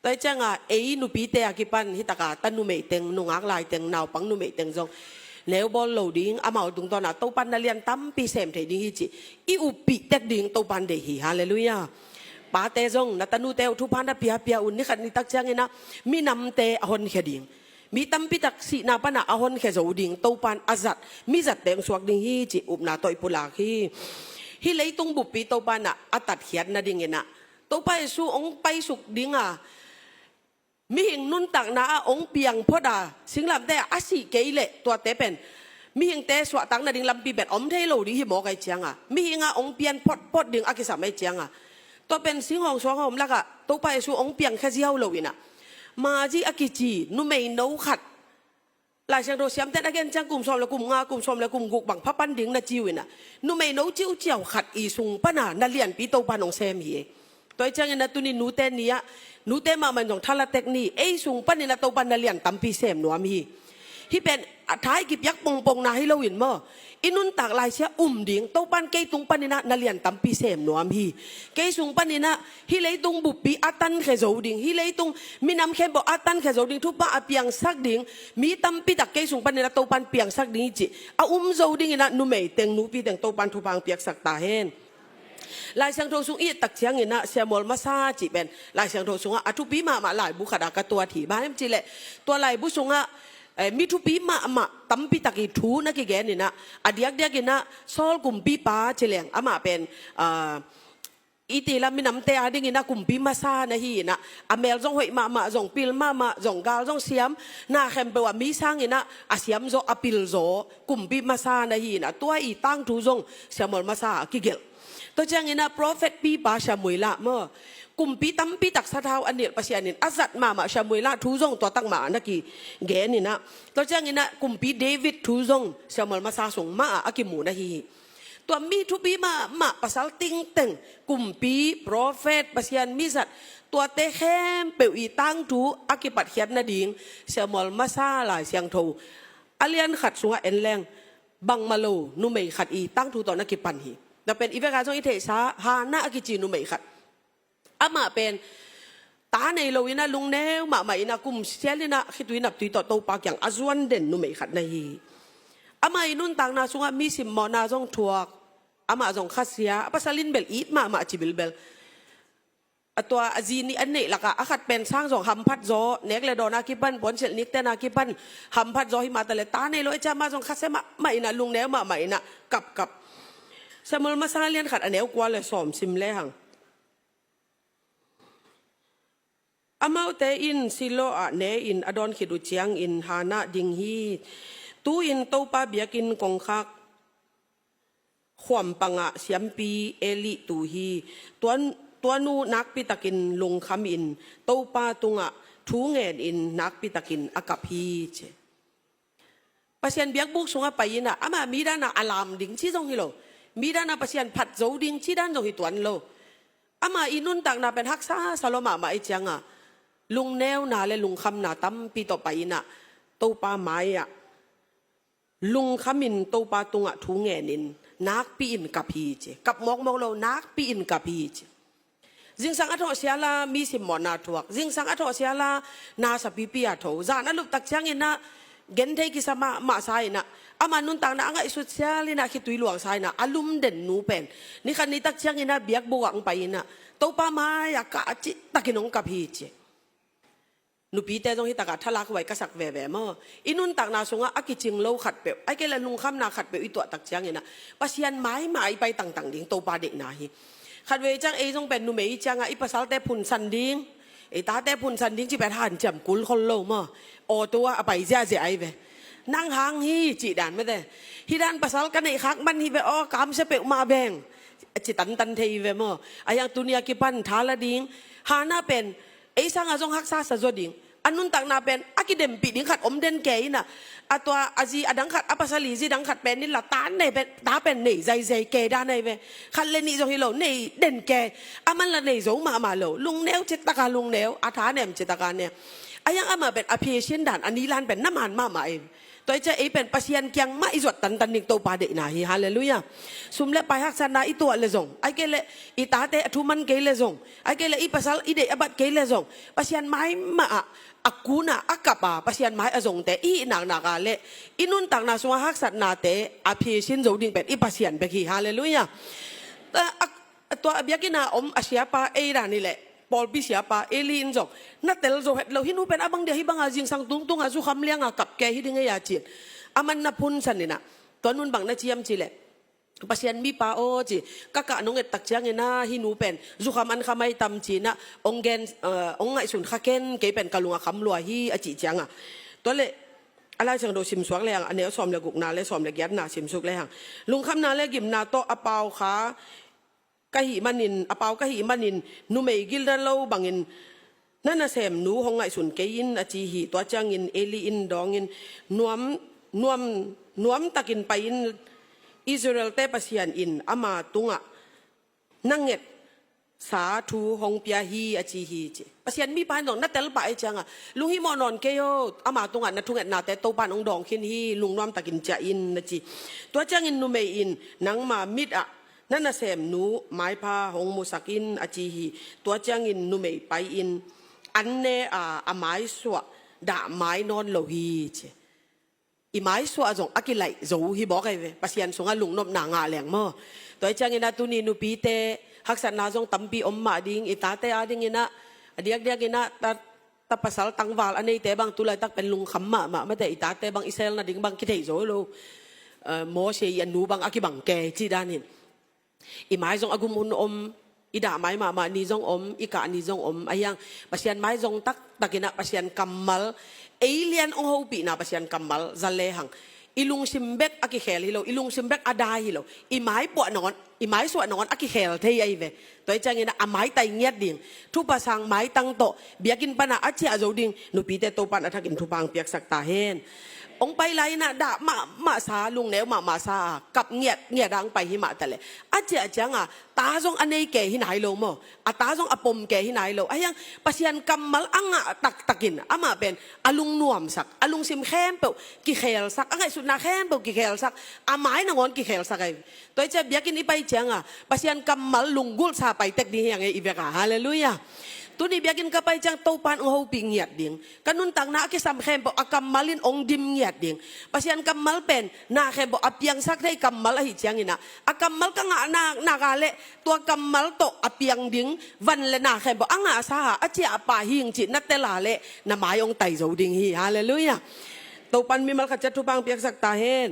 Tua hi ciang a ei nupite a kipan hi tak a ta numei teng, nungak lai teng, naupang numei teng zong neu bawl lo ding, amau tungtawn a Topan na lian tampi sem thei ding hi cih i uppih tek ding Topan deih hi. Halleluiah. Pate zong na tanute uh thupha na piapia un, ni khat ni tak ciangin a minamte a honkhia ding, mi tampi tak sihna pan a a honkhia zo ding Topan a zat, mi zatte hong suak ding hi cih upna tawh i pulak hi. Hih leitung buppi Topan a a tatkhiat nadingin a Topa Jesu hong paisuk ding a mihing nuntakna ah hong piang phot a singlamteh ah a sih kei leh tuate pen mihingte suahtak nading lampi pen om thei lo ding hi mawk ahi ciang a, mihing ah hong pian photphot ding a kisam ahi ciang a, tua pen singhawng suanghawm lak ah Topa Jesu hong piangkhia ziau lo in a, Mari a kici numeino khat, Lai Siangtho siamten a gen ciang kum sawm le kum nga, kum sawm le kum guk bang pha pan ding na ci uh in a, numeino ciuciau khat i sung pan a na lianpi Topan hong sem hi. Tua hi ciangin a tuni nute ni ah, nute mahmah in zong thala tek ni, ei sung panin a Topan na lian tampi sem nuam hi. Hih pen a tha i kipiak pongpong na hi lo in maw, i nuntak laisia um ding Topan kei tung panin a na lian tampi sem nuam hi. Kei sung panin a hih leitung buppi a tankhia zo ding, hih leitung minam khempeuh a tankhia zo ding thupha a piangsak ding mi tampi tak kei sung panin a Topan piangsak ding hi cih a um zo dingin a numei teng nupi teng Topan thupha hong piaksak ta hen. Lai Siangtho sung i et tak ciangin a Samuel masa cih pen Lai Siangtho sungah a thupi mahmah laibu khat a ka tuat hi. Bang hiam cih leh tua laibu sungah eh, mi thupi mahmah tampi tak i thu na kigen in a, a diakdiakin a Saul kumpipa ci leng amah pen ah, i ti lam minamte a dingin a kumpi masa na hi in a, a mel zong hoih mahmah, zong pil mahmah, zong gal zong siam, na khempeuh ah mi sangin a, a siam zaw, a pil zaw kumpi masa na hi in a, tua i tangthu zong Samuel masa a kigelh. Tua ciangin a prophet pipa Samuel ah maw, Kumpi tampi tak sathau a nilh Pasian in a zat mahmah Samuel ah thu zong tua tak mah na kigen in ah, tua ciangin ah kumpi David thu zong Samuel masa sung mah ah a kimu na hi hi. Tua mi thupi mahmah pasal tingteng, kumpi, profet, Pasian mizat, tuate khempeuh i tangthu a kipatkhiat nading Samuel masa Lai Siangtho a lian khat sungah en leng bangmah lo numei khat i tangthu tawh na kipan hi. Tua pen i vek a zong i theihsa Hannah a kici numei khat. Amah pen ta nei lo in ah lungneu mahmah in ah kum sial in ah khitui naptui tawh Topa kiang a zuan den numei khat na hi hi. Amah i nuntakna sungah mi simmawhna zong thuak, amah zong khasia, a pasal in bel it mahmah ci bilbel. A tua a zi nih a neih lakah a khat pen sang zong hamphat zaw, nek le dawn a kipan, puansilh nikten a kipan hamphat zaw hi mah ta le, ta nei lo i ciah amah zong khasia mahmah in ah lungneu mahmah in ah kapkap. Samuel masa lian khat a neu kua le sawm sim lehang. Amaute in Shiloh ah ne-in a dawn khit uh ciangin Hannah ding hi. Tu-in Topa biakinn kongkhak khuam pangah siampi Eli tu hi. Tua, tua nu nakpitakin lungkhamin Topa tungah thu ngenin nakpitakin a kap hi ci. Pasian biakbuk sungah pai in ah amah midang a lam ding ci zong hi lo. Midang a Pasian phat zo ding ci dan zong hi tuan lo. Amah i nuntakna pen haksa sa lua mahmah i ciangah lungneuna le lungkhamna tampi tawh pai in ah Topa mai-ah lungkhamin Topa tungah thu ngenin nakpi-in kap hi ci. Kap mawkmawk lo, nakpi-in kap hi ci. Zingsang a thawh siala mi simmawhna thuak, zingsang a thawh siala na sapipi a tho, zan a luptak ciangin ah genthei kisa mahmah sa in ah, ama nuntakna a ngaihsut sial in ah khitui luang sa in ah a lumden nu pen nikhat nitak ciangin ah biakbuk ah hong pai in ah Topa mai-ah kah a cihtakin hong kap hi ci. Nupite zong hi takah thalak huai ka sak veve maw? I nuntakna sungah a kicing lo khatpeuh, ahih kei leh lungkhamna khatpeuh i tuahtak ciangin ah Pasian maimai pai tangtang ding Topa deihna hi. Khatvei ciang ei zong pen numei i ciangah i pasalte phunsan ding, i tate phunsan ding ci pen hanciam kulkhol lo maw? Auto ah a pai ziahziah ahi ve. Nang hang hi cih dan mete. Hih dan pasal ka neih khak man hi ve aw, kamsia peuhmah veng, a ci tantan thei hi ve maw? A hiang tuni a kipan tha la ding. Hannah pen ei sangah zong haksa sa zaw ding. A nuntakna pen a kidempih ding khat om den kei in ah, a tua a zi a dang khat, a pasal i zi dang khat pen in la ta nei pen, ta pen nei zaizai kei dan ahi ve. Khat le nih zong hi lo, nei den kei. A man la nei zo mahmah lo, lungneu citaka lungneu, a tha nem citaka nem. A hiang amah pen a phisin dan a nilan pen na man mahmah ahi. Tua hi ciah ei pen Pasian kiang mah i zuat tantan ding Topa deihna hi. Halleluiah. Sum le pai haksatna i tuah le zong, ahih kei leh i tate a thuman kei le zong, ahih kei leh i pasal i deih a bat kei le zong, Pasian mai mah ah a kunah a kap a Pasian mai a zongte i hih naknak a leh i nuntakna sungah haksatnate a phisin zo ding pen i Pasian bek hi. Halleluiah. A, a, tua a biakinn a om a siapa ei dan hi leh, pawlpi siapa Eli in zong na tel zo het lo, hih nu pen a bang dia hih banga zingsang tungtung a zukham lianga kap kei hi ding ei a ci-in a man na phunsan in ah, tua nun bang na ci hiam cih leh, Pasian mipa aw ci, ka kah nong ettak ciangin ah hih nu pen zukham an kha mai tam ci-in ah hong gen, eh, hong ngaihsun kha ken, kei pen ka lung a kham lua hi a cih ciangah. Tua leh a Lai Siangtho simsuak lehang a neu sawm le gukna le sawm le giatna simsuk lehang, lungkhamna le gimna tawh a pau kha ka hih manin, a pau ka hih manin numei gilna lo bangin na nasemnu hong ngaihsun kei in a ci hi. Tua ciangin Eli in dawngin, nuam, nuam, nuamtakin pai in, Israel-te Pasian in ama tungah na ngetsa thu hong pia hi a ci hi ci. Pasian mipa in zong na tel pah ei ciangah lunghimawh nawn kei aw, ama tungah na thungetnate Topa in hong dawng khin hi, lungnuamtakin ciah in na ci. Tua ciangin numei in, nangma mit ah na nasemnu maipha hong musak in a ci hi. Tua ciangin numei pai-in an ne a, a maisuah dah mai nawn lo hi ci. I maisuah zong a kilaih zo hi bawk ahi ve, Pasian sungah lungnopna ngah leng maw? Tua hi ciangin ah tuni nupite haksatna zong tampi om mah ding, i tate adingin ah, a diakdiakin ah ta, ta pasal tangval a neite bang tulaitak pen lungkham mahmah mate, i tate bang i sel nading bang kithei zo lo. Eh, Mose i a nu bang a kibang kei cih dan hi. I mai zong a gum hun om, i dah mai mahmah ni zong om, i kah ni zong om. A hiang Pasian mai zong taktakin ah Pasian kammal ei lian hong hopihna Pasian kammal za lehang, I lungsim bek a kikhel hi lo, i lungsim bek a dai hi lo. I mai puah nangawn, i mai suah nangawn a kikhel thei ahi ve. Tua hi ciangin ah a maitai ngiat ding. Thupha sang maitang tawh biakinn pan ah a ciah zo ding nupite Topa'n a thakin thupha hong piaksak ta hen. Hong pai lai-in ah dah mahmah sa, lungneu mahmah sa a, kap ngiat ngiat a hong pai hi mah taleh, a ciah ciang a ta zong a nei kei hi nai lo maw? A ta zong a pom kei hi nai lo. Ahi hang Pasian kammal a ngah taktakin amah pen a lungnuamsak, a lungsim khempeuh kikhelsak, a ngaihsutna khempeuh kikhelsak, a mai nangawn kikhelsak ahi. Tua hi ciang biakinn i pai ciang a Pasian kammal lunggulhsa pai tek ding hi hang e, i vek a. Halleluiah. Tuni biakinn ka pai ciang Topa'n hong hopih ngiat ding. Ka nuntakna a kisam khempeuh a kammal in hong dim ngiat ding. Pasian kammal pen na khempeuh a piangsak thei kammal ahih ciangin ah, a kammal ka ngah nak nak a leh tua kammal tawh a piang ding van le na khempeuh a ngahsa a, a ciah a pah hi ing cih na tel a leh na mai hong tai zo ding hi. Halleluiah. Topa'n mimal khat ciat thupha hong piaksak ta hen.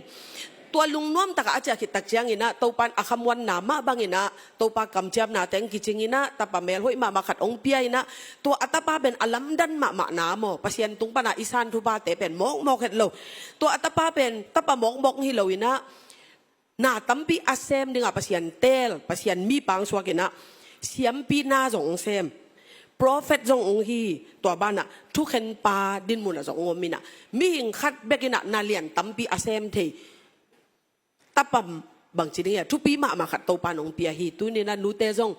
Tua lungnuam takah a ciah khit tak ciangin ah Topa'n a khamuanna mah bangin ah Topa kamciamna teng kicingin ah tapa melhoih mahmah khat hong pia-in ah, tua a tapa pen a lamdang mahmahna maw, Pasian tung pan a i san thuphate pen mawkmawk het lo. Tua a tapa pen tapa mawkmawk hi lo-in ah, na tampi a sem ding a Pasian teel, Pasian mi pang suak-in ah, siampi na zong hong sem, prophet zong hong hi, tua ban ah thukhenpa dinmun ah zong hong om-in ah, mihing khat bek in ah na lian tampi a sem thei tapa, bangci ding hiam, thupi mahmah khat Topa'n hong pia hi. Tuni-in ah nute zong,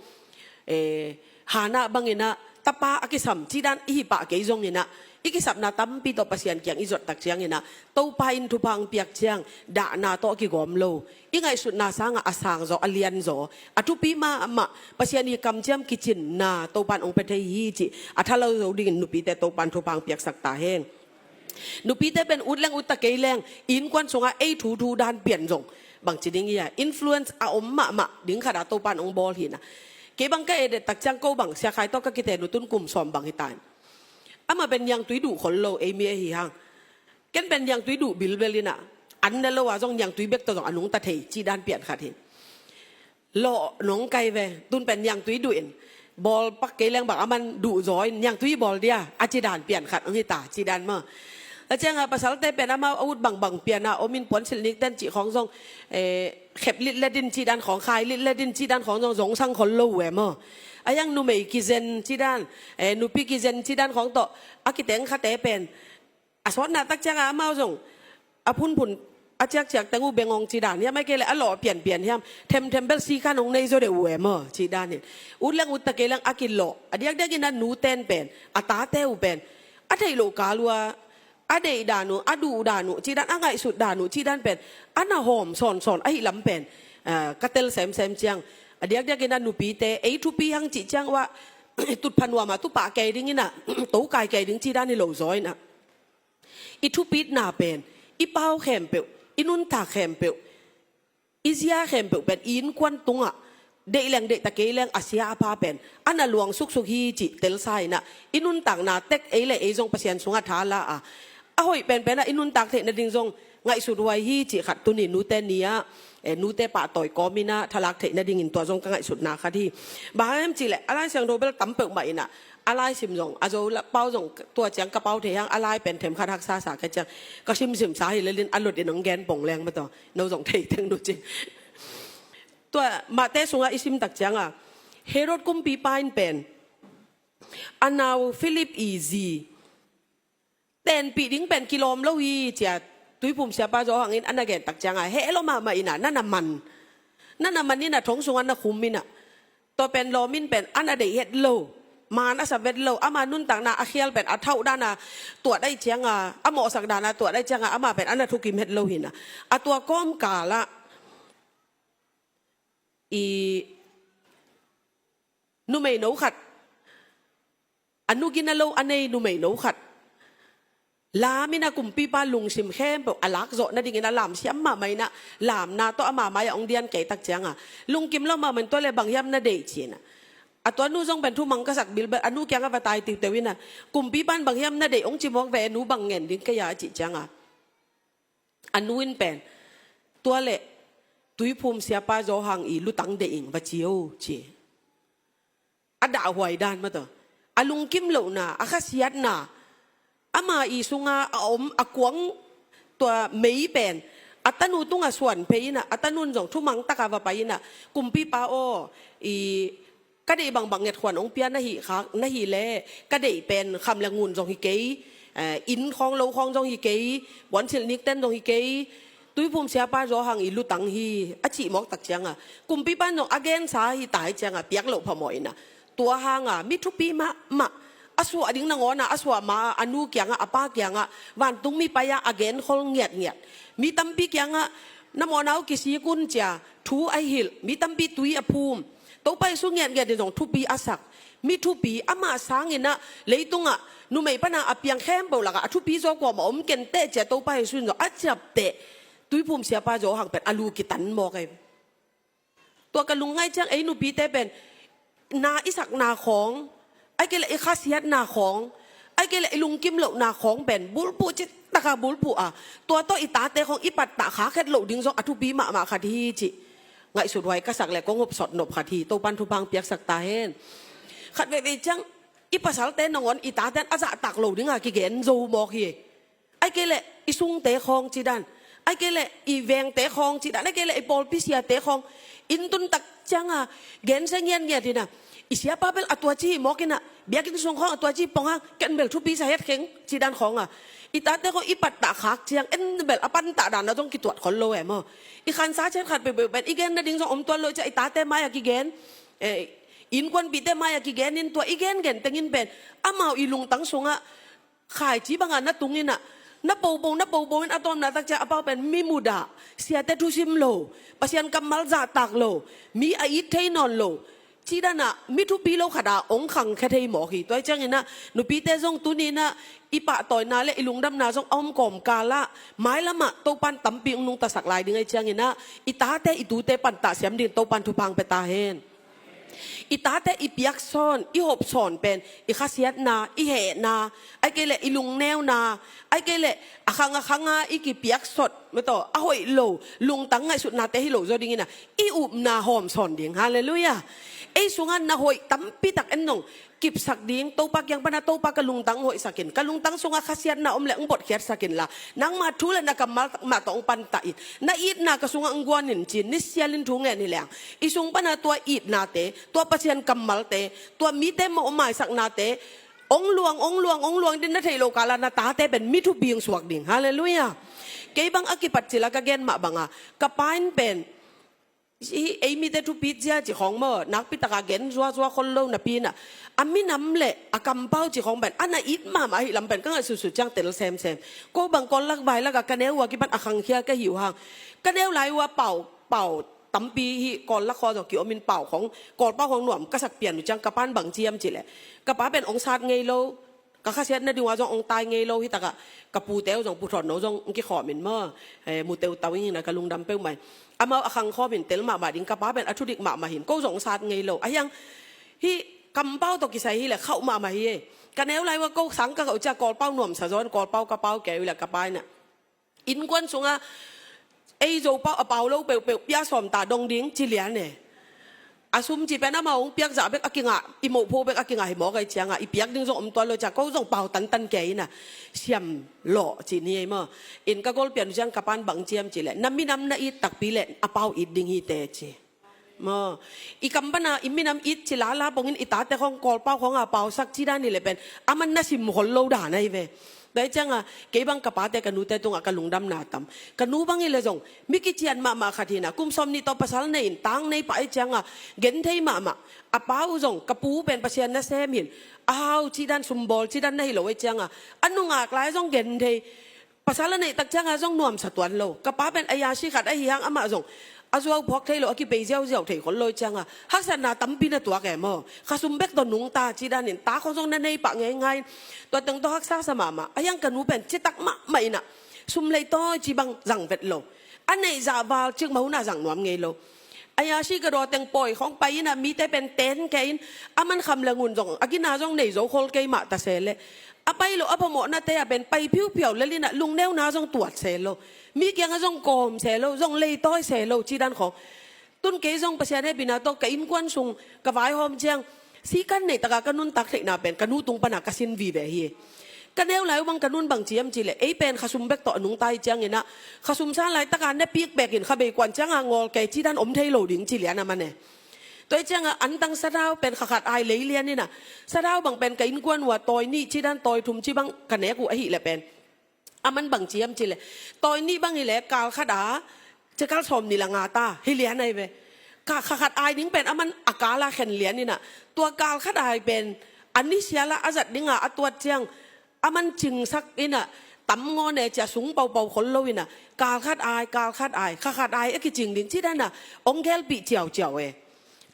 eh, Hannah bangin ah tapa a kisam cih dan i hi pah kei zongin ah, i kisapna tampi tawh Pasian kiang i zot tak ciangin ah, Topa in thupha hong piak ciang dahna tawh a kigawm lo, i ngaihsutna sangah a sang zaw, a lian zaw, a thupi mahmah, Pasian i kamciam kicinna Topa'n hong pia thei hi cih a tha lo zo dingin nupite Topa'n thupha hong piaksak ta hen. Nupite pen ut leng ut ta kei leng, innkuan sungah ei thu thu dan pian zong, bangci ding hiam, influence a om mahmah ding khat a Topa'n hong bawl hi-in ah. Kei bang ka et et tak ciang ko bang, Sia Khai tawh ka kiten uh tun kum sawm bang hi ta in, amah pen niangtui duh khol lo, ei mi ahi hang. Ken pen niangtui duh bilbel-in ah, an ne lo a zong niangtui bek tawh zong a nungta thei cih dan pian khat hi. Lawh nong kai ve, tun pen niangtui duh in, bawlpak kei leng bang aman duh zaw in, niangtui bawl dia, a ci dan pian khat hong hi ta, ci dan maw. A ciangah pasalte pen amau a ut bangbang pian a om in, puansilh nikten cih khawng zong, eh, khep litlet in cih dan khawng, khai litlet in cih dan khawng zong, zong sang khol lo uh e maw. Ahi hang numei kizen cih dan, eh, nupi kizen cih dan khawng tawh a kiteng khate pen a sawtna tak ciangah amau zong a phunphun a ciakciak teng uh bengawng ci dan hiam, ahih kei leh a lawh pianpian hiam, themthem bel si khan hong nei zaw deuh uh e maw, ci dan in. Ut leng ut ta kei leng a kilawh. A diakdiakin a nuten pen, a tate uh pen, a theih loh kal uh a, a deih dan uh, a duh dan uh ci dan, a ngaihsut dan uh ci dan pen a na hawm sawnsawn ahih lam pen, ah, ka tel semsem ciang, a diakdiakin a nupite ei thupi hang cih ciang uh ah, tutpha nuam a tu pah kei dingin ah, to kai kei ding ci dan hi lo zaw in ah, i thupitna pen, i pau khempeuh, i nuntak khempeuh, i zia khempeuh pen i innkuan tungah deih leng deih ta kei leng a sia a pha pen a na luang suksuk hi cih telsa in ah, i nuntakna tek ei le ei zong Pasian sungah tha la a, a hoih penpen ah i nuntak theih nading zong ngaihsut huai hi cih khat tuni nute ni ah, eh, nute pahtawi kawmin ah thalak theih nadingin tua zong ka ngaihsutna khat hi. Bang hang hiam cih leh a Lai Siangtho bel tam peuhmah in ah, a laisim zong, a Zo pau zong tua ciang ka pau thei hang, a lai pen themkhat haksa sa ka ciang, ka simsim sa hi lel in a lot in hong gen pong leng maw, tua no zong thei teng nu cin. Tua Mate sungah i sim tak ciangah, Herod kumpipa in pen a nau Philip i zi tenpih ding pen kilawm lo hi ci-a Tuiphum siapa Johan in a na gen tak ciangah, heh lua mahmah in ah, na na man, na na man in ah, thong sungah na khum in ah, tua pen lawm in pen a na deih het lo, man a sa vet lo, ama nuntakna a khial pen a thauh dan a tuat ahih ciangah, a mawhsak dan a tuat ahih ciangah, ama pen a na thukim het lo hi in ah, a tua kawmkal ah i numeino khat, a nu gina lo a nei numeino khat lam in ah, kumpipa lungsim khempeuh a lak zawh nadingin a lamsiam mahmah in ah, lamna tawh ama mai-ah hong dian kei tak ciangah, lungkim lo mahmah in, tua leh bang hiam na deih ci in ah, a tua nu zong pen thumang ka sak bilbel, a nu kiangah va tai tiuteu in ah, kumpipa in bang hiam na deih hong ci mawk ve, nu bang ngen ding kei a, a cih ciangah, a nu in pen, tua leh Tuiphum siapa Johan i lutang deih ing, va ci o ci. A dahhuai dan maw, tua a lungkim lohna, a khasiatna, ama i sunga a om a kuang tua mei pen a tanu tungah suan phei in ah, a tanun zong thumang taka va pai in ah, kumpipa aw, i ka deih bangbang ngetkhuan hong pia na hih khak, na hih leh ka deih pen kham le ngun zong hi kei, eh, inn khawng lo khawng zong hi kei, puansilh nikten zong hi kei, Tuiphum siapa Zo Hang i lutang hi, a cih mawk tak ciangah, kumpipa in zong a gensa hi ta hi ciangah piak loh phamawh in ah, tua hangah mi thupi mahmah, a suah ding nangawn ah a suah ma-a, a nu kiangah, a pa kiangah, vantung mi pai-a a genkhol ngiatngiat, mi tampi kiangah, na mawhnau kisik un cia thu a hilh, mi tampi tui a phum, Topa Jesu ngiatngiat in zong thupi a sak, mi thupi, amah sangin ah leitungah numei pana a piang khempeuh lakah a thupi zaw kuamah om kei inteh cia Topa Jesu in zong a ciapteh, Tuiphum siapa Zo Hang pen a lu kitan mawk hi. Tua ka lungngaih ciang ei nupite pen na i sakna khawng, ahih kei leh i khasiatna khawng, ahih kei leh i lungkim lohna khawng pen bulphuh cih taka bulphuh a, tua tawh i tate khawng i pattah khak het loh ding zong a thupi mahmah khat hi cih ngaihsut huai ka sak leh kong hopsot nop khat hi. Topan thupha piaksak ta hen. Khat veivei ciang i pasalte nangawn i tate in a zahtak lo dinga kigen zo mawk hi. Ahih kei leh i sungte khawng cih dan, ahih kei leh i vengte khawng cih dan, ahih kei leh i pawlpi siate khawng, inn tun tak cianga gensia ngiatngiat in ah, i siapa bel a tua ci hi mawk in ah, biakinn sung khawng a tua ci pong hang, ken bel thupi sa het kheng cih dan khawng a, i tate khawng i pattah khak ciang en bel a pantah dan ah zong kituat khol lo e maw. I khansa ciat khat peuhpeuh pen i gen nading zong om tuan lo ciah i tate mai-ah kigen, eh, innkuanpihte mai-ah kigen in tua i gengen tengin pen amau i lungtang sungah khaici bangah na tung in ah, na popo, na popo in a tawpna tak ciah a pau pen mi mudah, siate thusim lo, Pasian kammal zahtak lo, mi a it thei nawn lo, cih dan ah mi thupi lo khat ah hong khangkhia thei mawk hi. Tua hi ciangin ah nupite zong tuni in ah i pahtawina le i lungdamna zong a om kawmkal ah mailam ah Topan tampi hong nungtasak lai ding ahi ciangin ah i tate i tute pattah siam dingin Topan thupha pia ta hen. I tate i piaksawn, i hopsawn pen i khasiatna, i hehna, ahih kei leh i lungneuna, ahih kei leh a khang a khanga i kipiaksot, mataw, a hoih lo, lungtang ngaihsutnate hi lo zaw dingin ah i upna hawmsawn ding. Halleluiah. Ei sungah na hoih tampi tak en nong kipsak ding, Topa kiang pana, Topa, ka lungtang hoihsak in, ka lungtang sungah khasiatna om leh hong botkhiatsak inla, nangma thu le na kammal mah tawh hong pantah in, na itna ka sungah hong guan in ci-in nisialin thu ngen hi leng, i sung pana tua itnate, tua Pasian kammalte, tua mite mawh maisaknate hong luang, hong luang, hong luang ding na theih loh kala na tate pen mi thupi hong suak ding. Halleluiah. Kei bang a kipat cila ka gen mah banga ka pa in pen, hih ei mite thupi zia cih khawng maw, nakpi taka gen zuazua khol lo napi in ah, a minam le a kampau cih khawng pen a na it mahmah ahih lam pen ka ngaihsutsut ciang tel semsem. Ko bang Kawl lak vai lakah ka neu uh a kipan a khangkhia ka hi uh hang, ka neu lai uh a pau, pau tampi hih Kawl lak khua zawh ki-om in pau khawng, Kawlpau khawng nuam ka sak pian uh ciang ka pan bang ci hiam cih leh, ka pa pen hong sat ngei lo, ka khasiat nading uh a zong hong tai ngei lo, hi takah ka pute uh zong, Pu Thawn No zong hong kikhawm in maw, eh, mu teutau ing in ah ka lungdam peuhmah hi. Amau a khangkhawm in tel mahmah ding, ka pa pen a thudik mahmah hi in, ko zong hong sat ngei lo. Ahi hang hih kampau tawh kisai hi leh khauh mahmah hi e. Ka neu lai uh a ko sang ka khauh ciah Kawlpau nuamsa zaw in Kawlpau ka pau kei uh leh ka pa in ah innkuan sungah ei Zopau a pau lo peuhpeuh pia sawm ta dong ding ci lian e. A sum cih pen amau hong piak zah bek a kingah, i moh pho bek a kingah hi mawk ahi ciangah i piak ding zong om tuan lo ciah ko zong pau tantan kei in ah siam lawh cih ni ei maw. In ka gol pian uh ciang ka pan bang ci hiam cih leh, na minam na it takpi leh a pau it ding hi teh ci. Maw, i kam pana i minam it ci lala pongin i tate khawng Kawlpau khawng a pausak ci dan hi leh pen, aman na sim khol lo dan ahi ve. Tua hi cianga kei bang ka pate ka nute tungah ka lungdamna tam. Ka nu bang hi leh zong mi kician mahmah khat hi in ah, kum sawm nih tawh pasal nei in tang nei pah ahi cianga gen thei mahmah. A pa uh zong ka pu pen Pasian nasem hi in, a hau ci dan, sumbawl ci dan na hi lo ahi cianga a nungak lai zong gen thei. Pasal a neih tak cianga zong nuamsa tuan lo. Ka pa pen a yasi khat ahi hang amah zong a zuau phawk thei lo, a kipei ziauziau thei khol lo hi cianga haksatna tampi na tuak e maw. Khasum bek tawh nungta ci danin ta khawng zong na nei pah ngeingai in, tua teng tawh haksa sa mahmah. Ahi hang ka nu pen citak mahmah in ah, sum leitawi ci bang zang vet lo. A neih zah val cikmah hun ah zang nuam ngei lo. A yasi ka daw teng pawi khawng pai in ah mite pen ten kei in, aman kham le ngun zong a gina zong nei zo khol kei mah ta se leh, a pai loh a phamawhnate ah pen pai phiuphiau lel in ah lungneuna zong tuat se lo, mi kiangah zong kawm se lo, zong leitawi se lo ci dan khawng. Tun kei zong Pasian hehpihna tawh ka innkuan sung ka vaihawm ciang, sikan neih takah ka nuntak theihna pen ka nu tung pana ka sin vive hi. Ka neu lai uh bang ka nun bang ci hiam cih leh, ei pen khasum bek tawh a nungta hi ciangin ah, khasum san laitaka ne pikpek in khabei kuan cianga ngawl kei cih dan om thei lo ding ci lian a man e. Tua hi cianga antang sadau pen kha khat ai lei lian in ah, sadau bang pen ka innkuan uh a tawi nih cih dan tawi thum cih bang ka nek uh ahih leh pen, a man bang ci hiam cih leh, tawi nih bang hi leh kal khat a, cia kal sawm nih la nga ta hi lian ahi ve. Kha khat ai ding pen a man a kal a khen lian in ah, tua kal khat ai pen a ni sial a a zat dinga a tuat ciang, a man cingsak in ah, tam ngawn e, cia sung paupau khol lo in ah, kal khat ai, kal khat ai, kha khat ai a kicing ding cih dan a ong gelpih ciauciau e.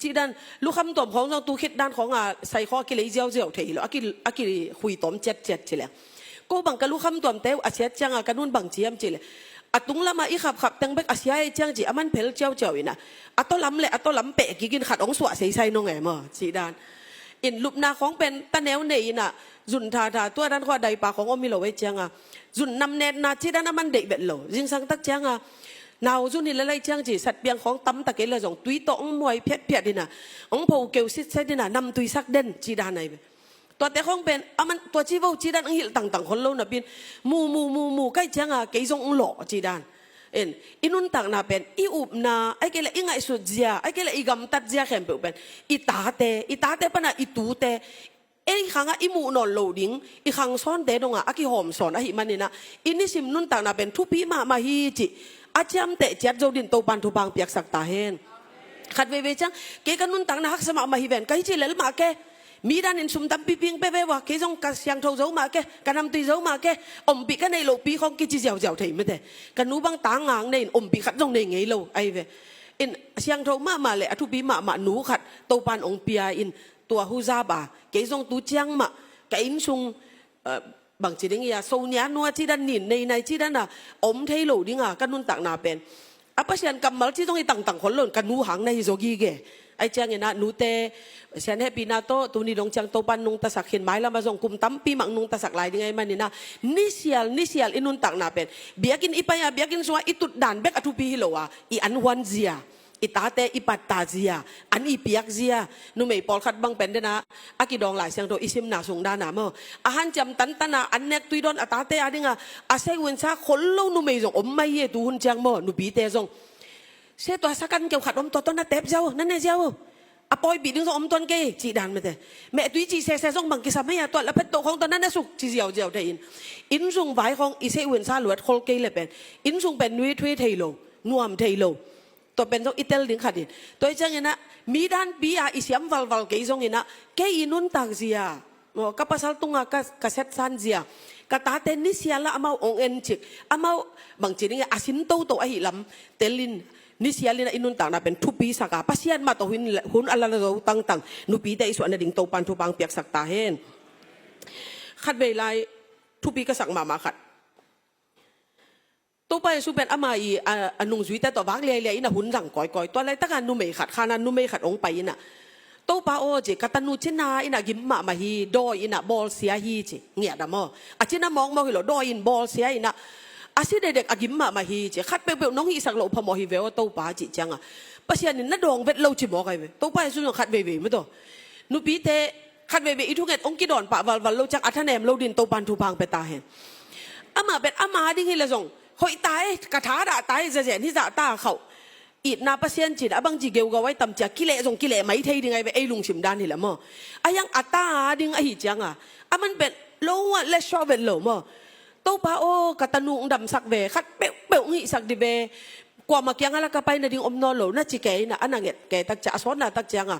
Cih dan lukham tuam khawng zong tu khit dan khawng a sai khawng a kilei ziauziau thei hi lo, a ki, a kikhui tawm ciatciat ci leng. Ko bang ka lukham tuamte uh a siat cianga ka nun bang ci hiam cih leh, a tung lama i khapkhap teng bek a sia ei ciang ci a man phel ciauciau in ah, a tawlam le a tawlam peh kik in khat ong suah seisai nong e maw cih dan. In lupna khawng pen ta neu nei in ah, zun thatha tua dan khawng a daipa khawng om hi lo ei cianga, zun namnetna cih dan a man deih vet lo. Zingsang tak cianga nau zun hi lel ei ciang ci satpiang khawng tam ta kei leh zong tui tawh ong muai phiatphiat in ah, ong pho keu sitset in ah, namtui sak den cih dan ahi ve. Tuate khawng pen a man tua ci vo cih dan ong hilh tangtang khol lo napi in, mu mu mu mu kai cianga kei zong ong lawh cih dan. In i nuntakna pen i upna, ahih kei leh i ngaihsut zia, ahih kei leh i gamtat zia khempeuh pen i tate, i tate pana i tute, ei khangah i muh nawn lo ding, i khang sawnte dongah a kihawm sawn ahih manin ah, i nisim nuntakna pen thupi mahmah hi cih a ciamteh ciat zo din Topan thupha ong piaksak ta hen. Khat veivei ciang, kei ka nuntakna haksa mahmah hi ven, ka hi ci lel mah ke. Mi danin sum tampi ping pe ve ua, kei zong ka siangtho zo mah ke, ka namtui zo mah ke, ompih ka neih lohpi khawng kici ziauziau thei mate. Ka nu bang tangang nei in ompih khat zong nei ngei lo ahi ve. In siangtho mahmah le a thupi mahmah nu khat Topan ong pia in, tua huzap a, kei zong tu ciang mah ka innsung, eh, bang ci ding ia, so nia nua cih dan, nin nei nai cih dan a om thei lo dinga ka nuntakna pen, a Pasian kammal cih zong hi tangtang khol lo in, ka nu hang na hi zaw gige. Ahih ciangin ah nute, Pasian hehpihna tawh tuni dong ciang Topan nungtasak khin, mailam ah zong kum tampi mah nungtasak lai ding ahih manin ah, nisial nisial i nuntakna pen biakinn i pai a, biakinn sungah i tut dan bek a thupi hi lo a, i anhuan zia, i tate i patta zia, an i piak zia. Numei pawlkhat bang pen den ah, a kidawng Lai Siangtho i simna sung dan a maw, a hanciam tantan a, an nek tui dawn a tate a dinga a seihunsa khol lo numei zong om mai hi e tu hun ciang maw, nupite zong. Se tua sakan keu khat om, tua tawh na tep ziau, na ne ziau, a pawipih ding zong om tuan kei cih dan mate. Mehtui cih sese zong bang kisam hei a, tua la phet tawh khawng tua na ne suk ci ziauziau thei in, innsung vai khawng i seihunsa luat khol kei le pen, innsung pen nuithui thei lo, nuam thei lo. Tua pen zong i tel ding khat in. Tua hi ciangin ah, mi danpi a i siam valval kei zongin ah, kei i nuntak zia, maw, ka pasal tunga ka, ka setsan zia, ka tate nisial ah amau ong encik, amau bang ci ding a, a sin toto ahih lam telin, nisial in ah i nuntakna pen thupi sak a, Pasian mah tawh hun, hun a la zo tangtang nupite i suah nading Topan thupha ong piaksak ta hen. Khat vei lai, thupi ka sak mahmah khat. Topa Jesu pen ama i, a, a nungzuite tawh vak liailiai in a hun zang kawikawi. Tua laitaka numei khat, Kana numei khat ong pai in ah, Topa aw, ci, ka tanu cina in ah gim mahmah hi, dawi in ah bawlsia hi, ci. Ngiat a maw? A cina mawkmawk hi lo, dawi in bawlsia in ah, a si dekdek a gim mahmah hi, ci. Khat peuhpeuh nong hihsak loh phamawh hi ve aw Topa, cih cianga Pasian in na dawng vet lo ci mawk ahi ve. Topa Jesu zong khat veivei mah tawh, nupite khat veivei i thunget ong kidawn pah valval lo ciang a thanem lo din Topan thupha ong pia ta hen. Amah pen ama ding hi le zong, hoih ta e, ka tha dah ta e, zezen hi zah ta khauh. Itna Pasian cin a bangci geugau ai tam cia, kileh zong kileh mai thei ding ahi ve, ei lungsim dan hi le maw. A hiang a ta ding ahi cianga, a man pen lo ah le sua vet lo maw. Topa aw, ka tanu ong damsak ve, khat peuhpeuh ong hihsak dih ve, kuamah kiangah la ka pai nading om nawn lo, na ci kei in ah, a na nget kei tak cia, a sawtna tak cianga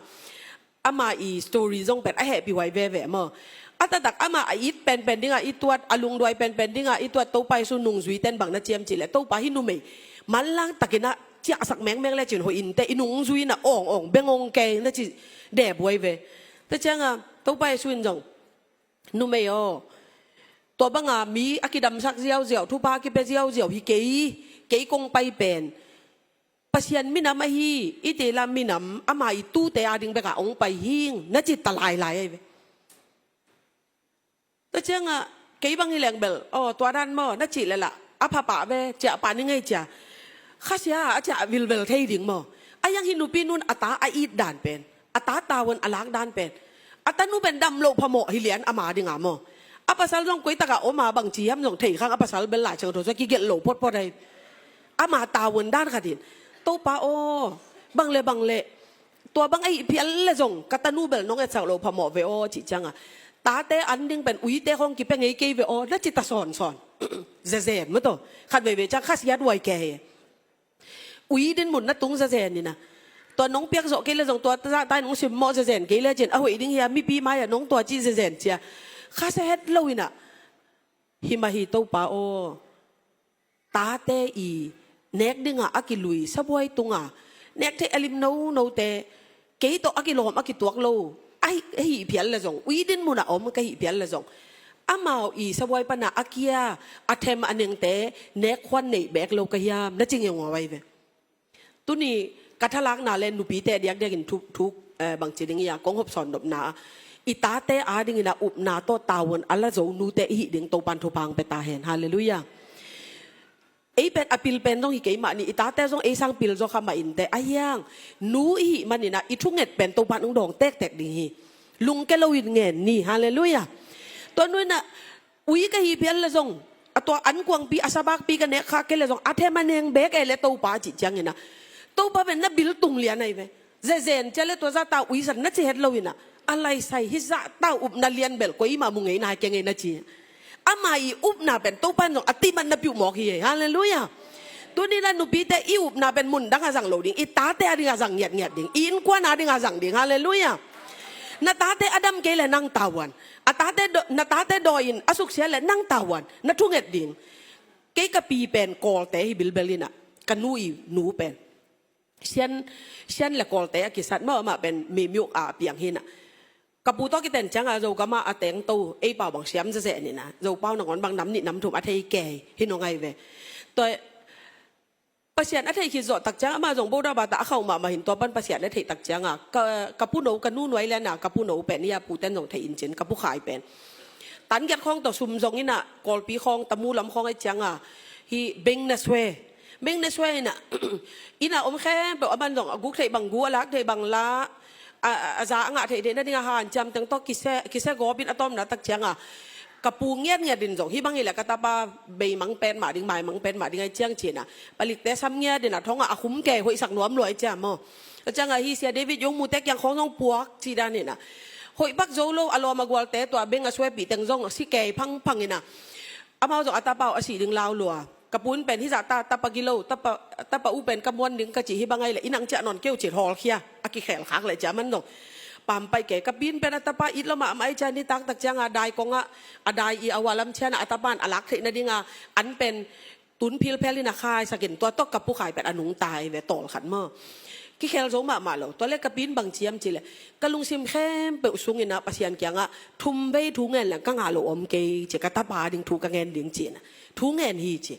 ama i story zong pen a hehpih huai veve maw. A taktak ama a it penpen dinga i tuat, a lungduai penpen dinga i tuat Topa Jesu nungzuiten bang na ci hiam cih leh, Topa, hih numei manlang takin ah ciahsak mengmeng lecin hoih inteh, i nungzui in ah awng awng beng ong kei, na ci dehbuai ve. Tua cianga Topa Jesu in zong, numei aw, tua banga mi a kidamsak ziauziau, thupha a kipia ziauziau hi kei, kei kong pai pen Pasian minam ahi, i tila minam, ama i tute a ding beka ong pai hing, na ci ta lailai ahi ve. Tua cianga kei bang hi leng bel, aw, tua dan maw, na cih leh lah a phapah ve, ciahpah ni ngei cia. Khasia a ciah vilvel thei ding maw. A hiang hih nupi nun a ta a it dan pen, a ta tavuan a lak dan pen, a tanu pen dam loh phamawh hi lian ama dinga maw. A pasal zong koi takah om a, bangci hiam zong thei khang, a pasal bel Lai Siangtho sua kigelh lo photphot ahi. Ama tavuan dan khat in, Topa aw, bang le bang le, tua bang ahih phial le zong ka tanu bel nong etsak lo phamawh ve aw, cih cianga, tate an ding pen uite khawng kipia ngei kei ve aw, na ci ta sawnsawn. Zezen maw taw. Khat veivei ciang khasiat huai kei hi. Ui dinmun na tung zezen ina, tua nong piak zawh kei le zong, tua zahta in hong simmawh zezen kei le cin, a hoih ding hi a, mipi mai-ah nong tua cih zezen cia, khasia het lo ina, hi mah hi Topa aw. Tate i nek dinga a kilui sabuai tunga nek theih a lim nonote, kei tawh a kilawm a kituak lo, a hih, a hih phial le zong, ui dinmun a om ka hih phial le zong, amau i sabuai pana a kia, a them a nengte nek khuan neih bek lo ka hiam, na ci ngeungau ai ve. Tuni ka thalakna le nupite diakdiakin thu, thu, eh, bangci ding ia kong hop sawn nopna, i tate adingin a upna tawh tavuan a la zo nute i hih ding Topan thupha hong pia ta hen. Halleluiah. Ei pen a pil pen zong hi kei mah ni, i tate zong ei sang pil zaw kha mah inteh, a hiang nu i hih manin a i thunget pen Topan hong dawng tektek ding hi. Lungke loin ngen ni. Halleluiah. Tua nuina ui ka hih phial le zong, a tua an kuangpi, a sabakpi ka nek kha kei le zong, a them a neng bek e le Topa cih ciangina, Topa pen na bil tung lian ai ve. Zezen cia le tua zahta uisan na ci het lo ina, a laisai hi zahta upna lian bel koima mu ngei nai kei ngei na ci. Ama i upna pen Topa in zong a timan na piuh mawk hi. Halleluiah. Tuni na nupite i upna pen mun dang a zang lo ding, i tate ading a zang ngiatngiat ding, i innkuan ading a zang ding. Halleluiah. Na tate a dam kei le nang tavuan, a tate do, na tate dawi in a suksia le nang tavuan, na thunget ding. Kei ka pi pen Kawlte hi bilbel ina, ka nu i nu pen Sian, Sian le Kawlte a kisat mah, amah pen Mimiuk a piang hi ina. Ka pu tawh kiten cianga Zogama a tengto ei pau bang siam zazeh nina, Zopau nangawn bang nam nih nam thum a thei kei hi nong ai ve. Tua Pasian a theih khit zawh tak ciang, amah zong Bodabata a khauh mahmah hin tua pan Pasian a theih tak cianga, ka, ka puno, ka nu nuai lena ka puno pen ia puten zong theih in cin, ka pu Khai pen. Tan giat khawng tawh sum zong ina, Kawlpi khawng, Tamu lam khawng ai cianga, hi beng na sue. Beng na sue ina, ina om khempeuh, aman zong a guk theih bang gu, a lak theih bang la, a, a, a za a ngah theih theih nadinga hanciam teng tawh kise, kise gawpin a tawmna tak cianga, ka pu ngiatngiat in zong, hih bang hileh ka tapa beimang pen mah ding, maimang pen mah ding ai ciang cina, palikte sam ngiat ina thongah a khum kei hoihsak nuam lua ai ciam maw. Ka cianga hi Sia David Yung mute kiang khawng zong puak ci dan ina, hoih bak zo lo, a lawm a gualte tua beng a suepih teng zong si kei phangphang ina, amau zong a tapa uh a sih ding lau lua. Ka pu in pen hih zahta tapa gilo, tapa, tapa uh pen ka muan ding ka cih hih bang ai leh, i nang ciah nawn keu cih hawlkhia, a kikhel khak leh ciah man zong. Pampai kei, ka pi in pen a tapa it lo mahmah ai ciang, nitak tak cianga daikongah, a dai i a hua lam ciana a tapa in a lak theih nadinga an pen tun philphel in a khaisakin, tua tawh ka pu Khai pen a nungta ai ve, tawl khat maw. Kikhel zo mahmah lo. Tua le ka pi in bang ciam cih leh, ka lungsim khempeuh sungina Pasian kiangah thum vei thu ngen leng ka ngah lo om kei ci, ka tapa ding thu ka ngen ding cina. Thu ngen hi ci.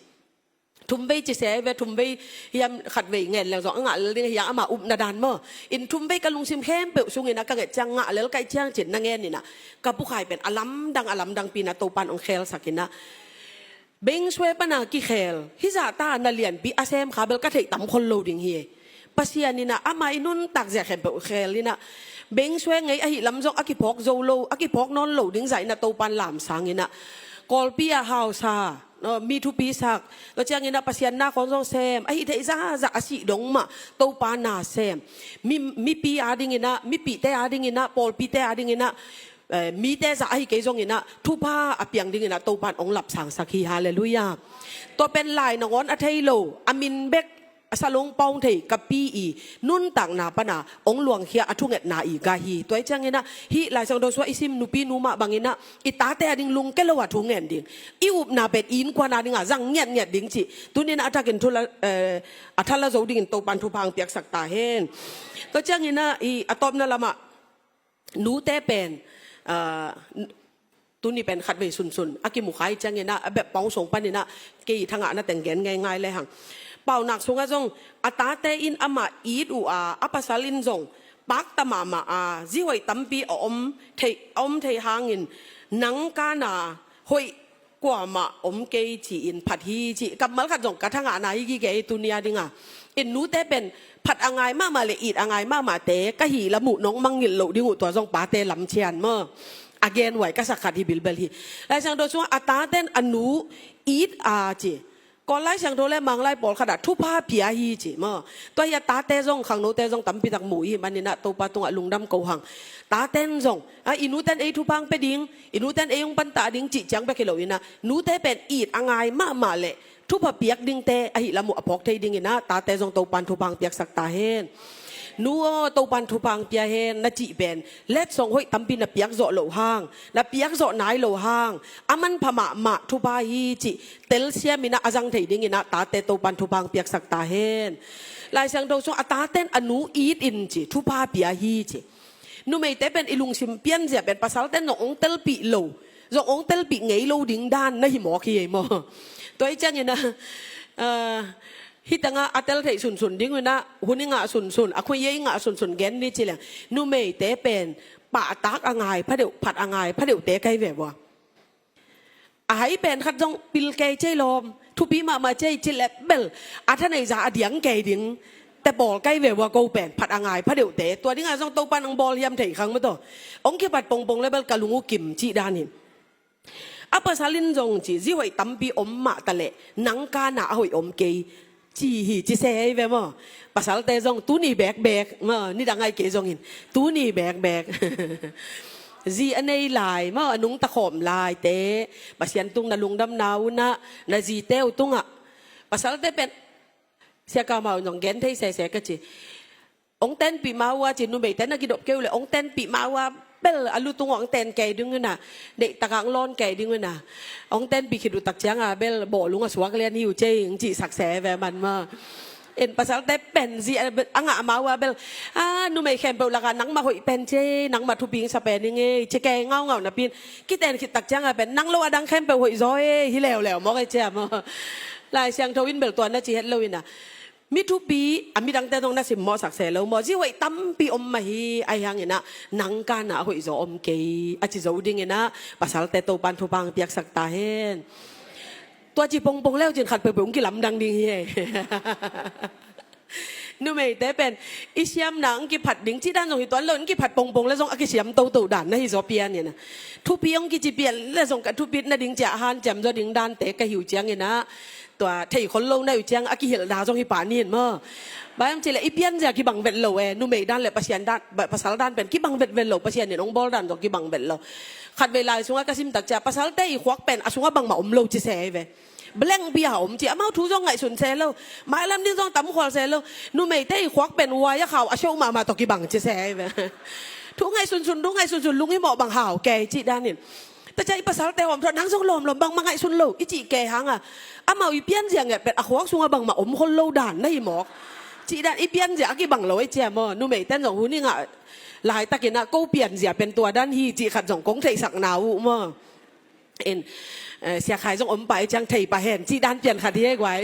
Thum vei ci se ve, thum vei hiam, khat vei ngen leng zong a ngah lel ding hiam, ama upna dan maw. In thum vei ka lungsim khempeuh sungina ka nget ciang ngah lel kaih ciang cin na ngen ina, ka pu Khai pen a lamdang, a lamdang pina Topan hong khelsak ina. Beng sue pana kikhel, hih zahta na lianpi a sem kha bel ka theih tam khol lo ding hi. Pasian ina ama i nuntak zia khempeuh khel ina, beng sue ngei ahi lam zong a kiphawk zo lo, a kiphawk nawn lo ding zah ina Topan lamsang ina, Kawlpi a hausa, no, mi thupi sak, no, ciang ina Pasian na khawng zong sem, ahi theih zahzah a sih dong mah Topa na sem. Mi, mipi ading ina, mipihte ading ina, pawlpite ading ina, eh, mite zah ahi kei zong ina, thupha a piang ding ina Topan hong lapsangsak hi. Halleluiah. Tua pen lai nangawn a thei lo, a min bek a salung pawng thei ka pi i nuntakna pana hong luangkhia a thungetna i ga hi. Tua i ciang ina, hih Lai Siangtho sua i sim nupi nu mah bang ina, i tate ading lungke lo a thu ngen ding, i upna pen i innkuan adinga zang ngiatngiat ding cih tuni ina a thakin thu la, eh, a thala zo dingin Topan thupha hong piaksak ta hen. Tua ciang ina, i a tawpna lamah, nute pen, ah, n-, tuni pen khat vei sunsun a kimu khai ciang ina, a bep pawng sung pan ina, kei thangahna teng gen ngeingai le hang. Paunak sungah zong, a tate in amah it uh a, a pasal in zong pakta mahmah a, zi hoih tampi a om thei, a om thei hangin, nang kana hoih kuamah om kei ci-in phat hi cih kammal khat zong ka thangahna hi gige hi tuni a dinga. In nute pen phat a ngai mahmah le it a ngai mahmahte ka hih lam uh nong mangngilh loh ding uh, tua zong pate lam cian maw. a gen huai ka sak khat hi bilbel hi. Lai Siangtho sungah a taten a nu it a ci. Kawl Lai Siangtho le Manglai pawlkhat ah thupha pia hi ci maw. Tua hi a tate zong, khangnote zong tampi tak mu i hih manin ah Topa tungah lungdam ko hang. Taten zong, a, i nuten ei thupha hong pia ding, i nuten ei hong pantah ding cih ciang bek hi lo in ah, nute pen it a ngai mahmah leh thupha piak dingte ahih lam uh a phawk thei dingin ah tate zong Topan thupha hong piaksak ta hen. Nu aw, Topan thupha hong pia hen na cih pen letsong hoih tampi na piak zawh loh hang, na piak zawh nai lo hang, a manpha mahmah thupha hi cih telsiam in ah a zang thei dingin ah tate Topan thupha hong piaksak ta hen. Lai Siangtho sung a taten a nu it in ci, thupha pia hi ci. Numeite pen i lungsim pianzia pen pasalten zong hong telpih lo, zong hong telpih ngei lo ding dan na hi mawk hi ei maw. Tua hi ciangin ah, ah, hih tengah a tel theih sunsun ding un ah, hun i ngah sunsun, a khuia i ngah sunsun gen ni ci leng, numeite pen pahtak a ngai phadeuh, phat a ngai phadeuhte kai ve vua. A hai pen khat zong pil kei cei lawm, thupi mahmah cei ci leh bel a thaneih za a diang kei ding te pawl kai ve vua ko pen, phat a ngai phadeuhte. Tua dingah zong Topan hong bawl hiam thei khang maw taw. Hong kiphat pongpong le bel ka lung uh kim cih dan hi. A pasal in zong ci, zi hoih tampi om mah ta leh nang kana a hoih om kei ci hi ci se hi ve maw. Pasalte zong tuni bekbek maw, nidang ai kei zongin tuni bekbek. Zi a nei lai maw, a nungta khawm laite Pasian tung na lungdamna un ah, na zite uh tungah. Pasalte pen Sia Kau Mau in zong gen thei sese ka ci. Hong tenpih ma uh a ci, numeite na kidop kei uh leh hong tenpih ma uh a bel a lu tungah hong ten kei ding un ah, deihtak ah hong lawn kei ding un ah. Hong tenpih khit uh tak ciang a bel bawlung a suak lian hi uh cei, hong cihsak se ve man maw. In pasalte pen zi a ngah ma uh a bel, a, numei khempeuh lakah nangmah hoih pen cei, nangmah thupi hong sa pen hi ngei ci kei ngaungau napi in, kiten khit tak ciang a pen nang lo a dang khempeuh hoih zaw ei, hi leuleu mawk ei cia maw. Lai Siangtho in bel tua na ci het lo in ah. Mi thupi a midangte zong na simmawhsak se lo maw. Zi hoih tampi om mah hi, ahi hangin ah nang kana a hoih zaw om kei a ci zo dingin ah pasalte Topan thupha hong piaksak ta hen. Tua ci pongpong leu cin khat peuhpeuh hong kilamdang ding hi ei. Numeite pen i siamna hong kiphat ding cih dan zong hi tuan lo, hong kiphat pongpong le zong a kisiam toto dan na hi zaw pian in ah. Thupi hong kici pian le zong ka thupit nading ciah hanciam zaw ding dante ka hi uh ciangin ah, tua thei khol lo na uh ciang a kihilh da zong hi pah ni in maw. Bang hiam cih leh i pianzia kibang vet lo e, numei dan le Pasian dan, ba-, pasal dan pen kibang vetvet lo, Pasian in hong bawl dan zong kibang vet lo. Khatvei lai sungah ka sim tak ciah pasalte i khuak pen a sungah bangmah om lo ci se hi ve. Blank bia om ci, amau thu zong ngaihsun se lo, mailam ding zong tamkhual se lo. Numeite i khuak pen huai a khau a siauh mahmah tawh kibang ci se hi ve. Thu ngaihsunsun, thu ngaihsunsun, lunghimawh bang hau kei cih dan in. Tua ciah i pasalte hawm thaw nang zong lawmlawm bangmah ngaihsun lo i cih kei hang a, amau i pianzia ngiat pen a khuak sungah bangmah om khol lo dan na hi mawk. Cih dan i pianzia a kibang lo ei cia maw. Numeiten zong hun i ngah laitakin ah ko pianzia pen tua dan hi cih khat zong kong theihsak na uh maw. In, eh, Sia Khai zong om pah ei ciang thei pah hen cih dan pian khat hi ei guai.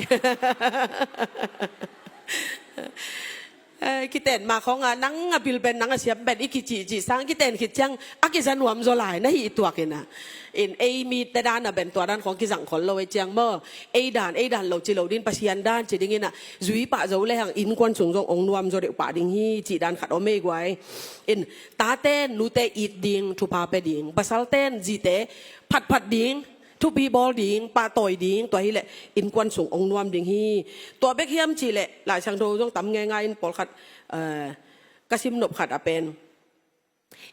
Eh, kiten ma khawng a nang a pil pen nang a siam pen i kicihcih sang kiten khit ciang a kiza nuam zaw lai na hi i tuak in ah. In ei mite dan a pen tua dan khawng kizang khol lo ei ciang maw. Ei dan, ei dan lo ci lo ding, Pasian dan ci dingin ah zui pah zo le hang innkuan sung zong ong nuam zaw deuh pah ding hi cih dan khat om ei guai. In taten nute it ding, thupha pia ding, pasalten zite phatphat ding, thupi bawl ding, pahtawi ding, tua hileh innkuan sung ong nuam ding hi. Tua bek hiam cihleh Lai Siangtho zong tam ngeingai in pawlkhat, eh, ka sim nop khat a pen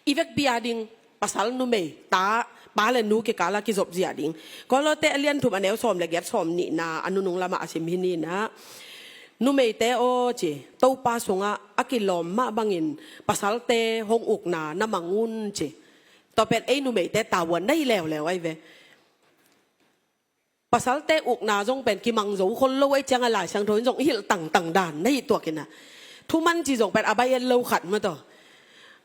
i vekpi a ding pasal numei ta, pa le nu kikal a kizop zia ding. Kolose a lian thum a neu sawm le giat, sawm nihna a nunung lamah a sim hi ni in ah. Numeite aw ci, Topa sungah a kilawm mah bangin pasalte hong ukna na mang un ci. Tua pen ei numeite tavuan na hi leuleu ahi ve. Pasalte ukna zong pen kimang zo khol lo ei ciang a Lai Siangtho in zong i hilh tangtang dan na hi tuak in ah. Thuman ci zong pen a bai et lo khat maw taw.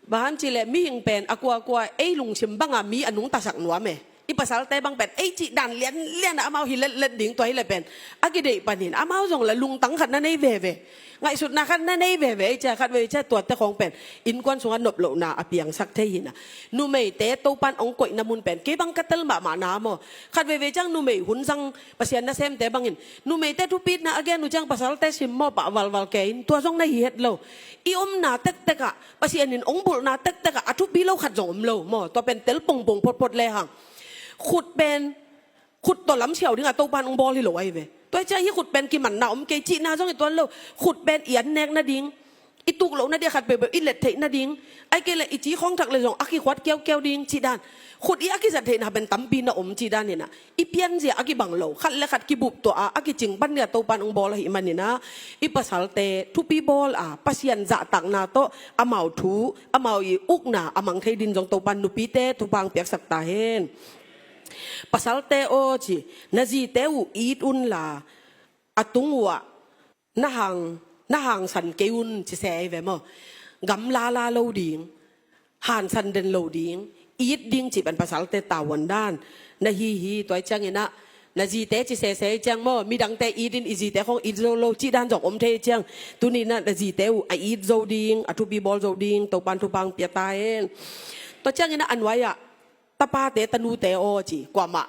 Bang hiam cihleh mihing pen a kuakua ei lungsim banga mi a nungtasak nuam e. I pasalte bang pen ei cih dan lianlian ah amau hi letlet ding tua hi le pen a kideih panin amau zong la lungtang khat na nei veve, ngaihsutna khat na nei veve. Ei cia khat veve cia tuate khawng pen innkuan sungah nop lohna a piangsak thei hi na. Numeite Topan ong koihna mun pen kei bang ka tel mahmah na maw. Khat veve ciang numei hun zang Pasian nasemte bangin numeite thupitna a gen uh ciang pasalte simmawh pah valval kei in tua zong na hi het lo. I omna tektek ah Pasian in ong bulhna tektek ah a thupi lo khat zong om lo maw. Tua pen tel pongpong photphot lehang khut pen khut tawh lam siau dingah Topan ong bawl hi lo ahi ve. Tua hi ciah hih khut pen kimanna om kei cihna zong i tuan lo. Khut pen i an nek nading, i tuk loh nading a khat peuhpeuh i let theih nading, ai kei le i ci khawng thak le zong a kikhuat kiaukiau ding cih dan. Khut i a kizat theihna pen tampi na om cih dan hi na. I pianzia a kibang lo, khat le khat kibup tuah a a kicing pan dingah Topan ong bawl ahih manin ah i pasalte thupi bawl a Pasian zahtakna tawh amau thu amau i ukna a mang thei din zong Topan nupite thupha ong piaksak ta hen. Pasalte aw ci, na zite uh it unla a tung uhah na hang, na hangsan kei un ci se ahi ve maw. Gamla la lo ding, hangsan den lo ding, it ding cih pen pasalte tavuan dan na hi hi. Tua hi ciangin ah na zite ci sese hi ciang maw, midangte it in i zite khawng it zo lo cih dan zong om thei hi ciang, tuni in ah na zite uh a it zo ding, a thupi bawl zo ding Topan thupha ong pia ta hen. Tua ciangin ah a nuai ah tapate tanute aw ci, kuamah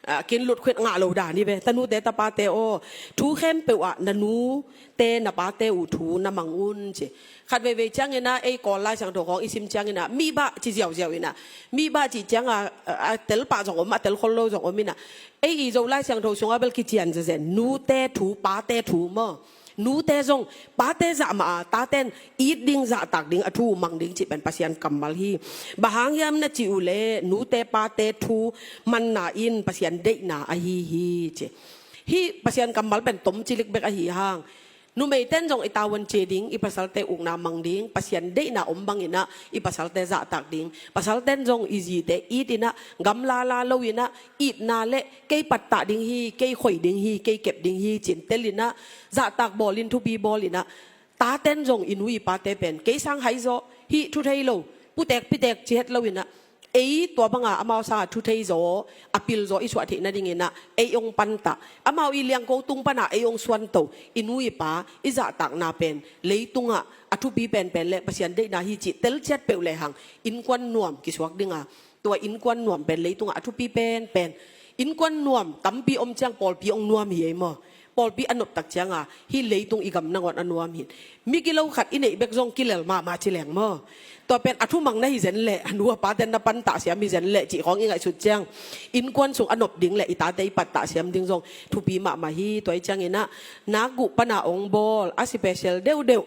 ah kin lutkhuit ngah lo dan hi ve. Tanute tapate aw, thu khempeuh ah na nute na pate uh thu na mang un ci. Khat veivei ciangin ah ei Kawl Lai Siangtho khawng i sim ciangin ah mihbah ci ziauziau in ah, mihbah cih ciang ah a telpah zong om, a telkhol lo zong om in ah, ei i Zo Lai Siangtho sungah bel kician zazen nute thu pate thu maw. Nute zong pate zah mah a taten it ding, zahtak ding, a thu mang ding cih pen Pasian kammal hi. Bang hang hiam na cih uh leh nute pate thu manna in Pasian deihna ahi hi ci. Hih Pasian kammal pen tom cilik bek ahi hang, numeiten zong i tavuan cia ding, i pasalte ukna mang ding, Pasian deihna om bangin ah i pasalte zahtak ding. Pasalten zong i zite it in ah gamla la lo in ah, itna le kei pattah ding hi, kei khoi ding hi, kei kep ding hi cin tel in ah, zahtak bawl in, thupi bawl in ah, taten zong i nu i pate pen kei sang hai zaw, hih thu thei lo, putek pitek ci het lo in ah, ei tua banga amau sangah thu thei zaw, a pil zaw i suah theih nadingin ah ei ong pantah, amau i liangko tung pana ei ong suanto, i nu i pa i zahtakna pen leitungah a thupi penpen le Pasian deihna hi cih tel ciat peuh lehang innkuan nuam kisuak dinga, tua innkuan nuam pen leitungah a thupi penpen. Innkuan nuam tampi om ciang pawlpi ong nuam hi ei maw. Pawlpi a noptak cianga hih leitung i gam nangawn a nuam hi. Migilo khat i neih bek zong kilel mahmah ci leng maw. Tua pen a thumang na hi zen leh, a nu a paten na pantah siam hi zen leh cih khawng i ngaihsut ciang, innkuan sung a nop ding le i tate i pattah siam ding zong thupi mahmah hi. Tua hi ciangin ah nak guh pana ong bawl a special deuhdeuh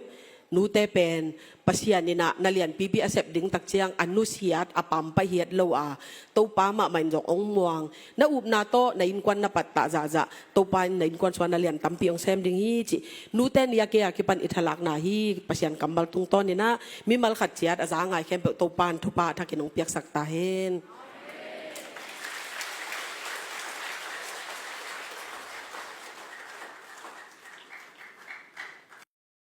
nute pen Pasian in ah na lianpipi a sep ding tak ciang a nusiat, a pampaih hiat lo a, Topa mahmah in zong ong muang, na upna tawh na innkuan na pattah zahzah, Topa in na innkuan sungah na lian tampi ong sem ding hi cih nute ni a kei a kipan i thalakna hi. Pasian kammal tungtawn in ah mimal khat ciat a za ngai khempeuh Topa in thupha a thakin ong piaksak ta hen.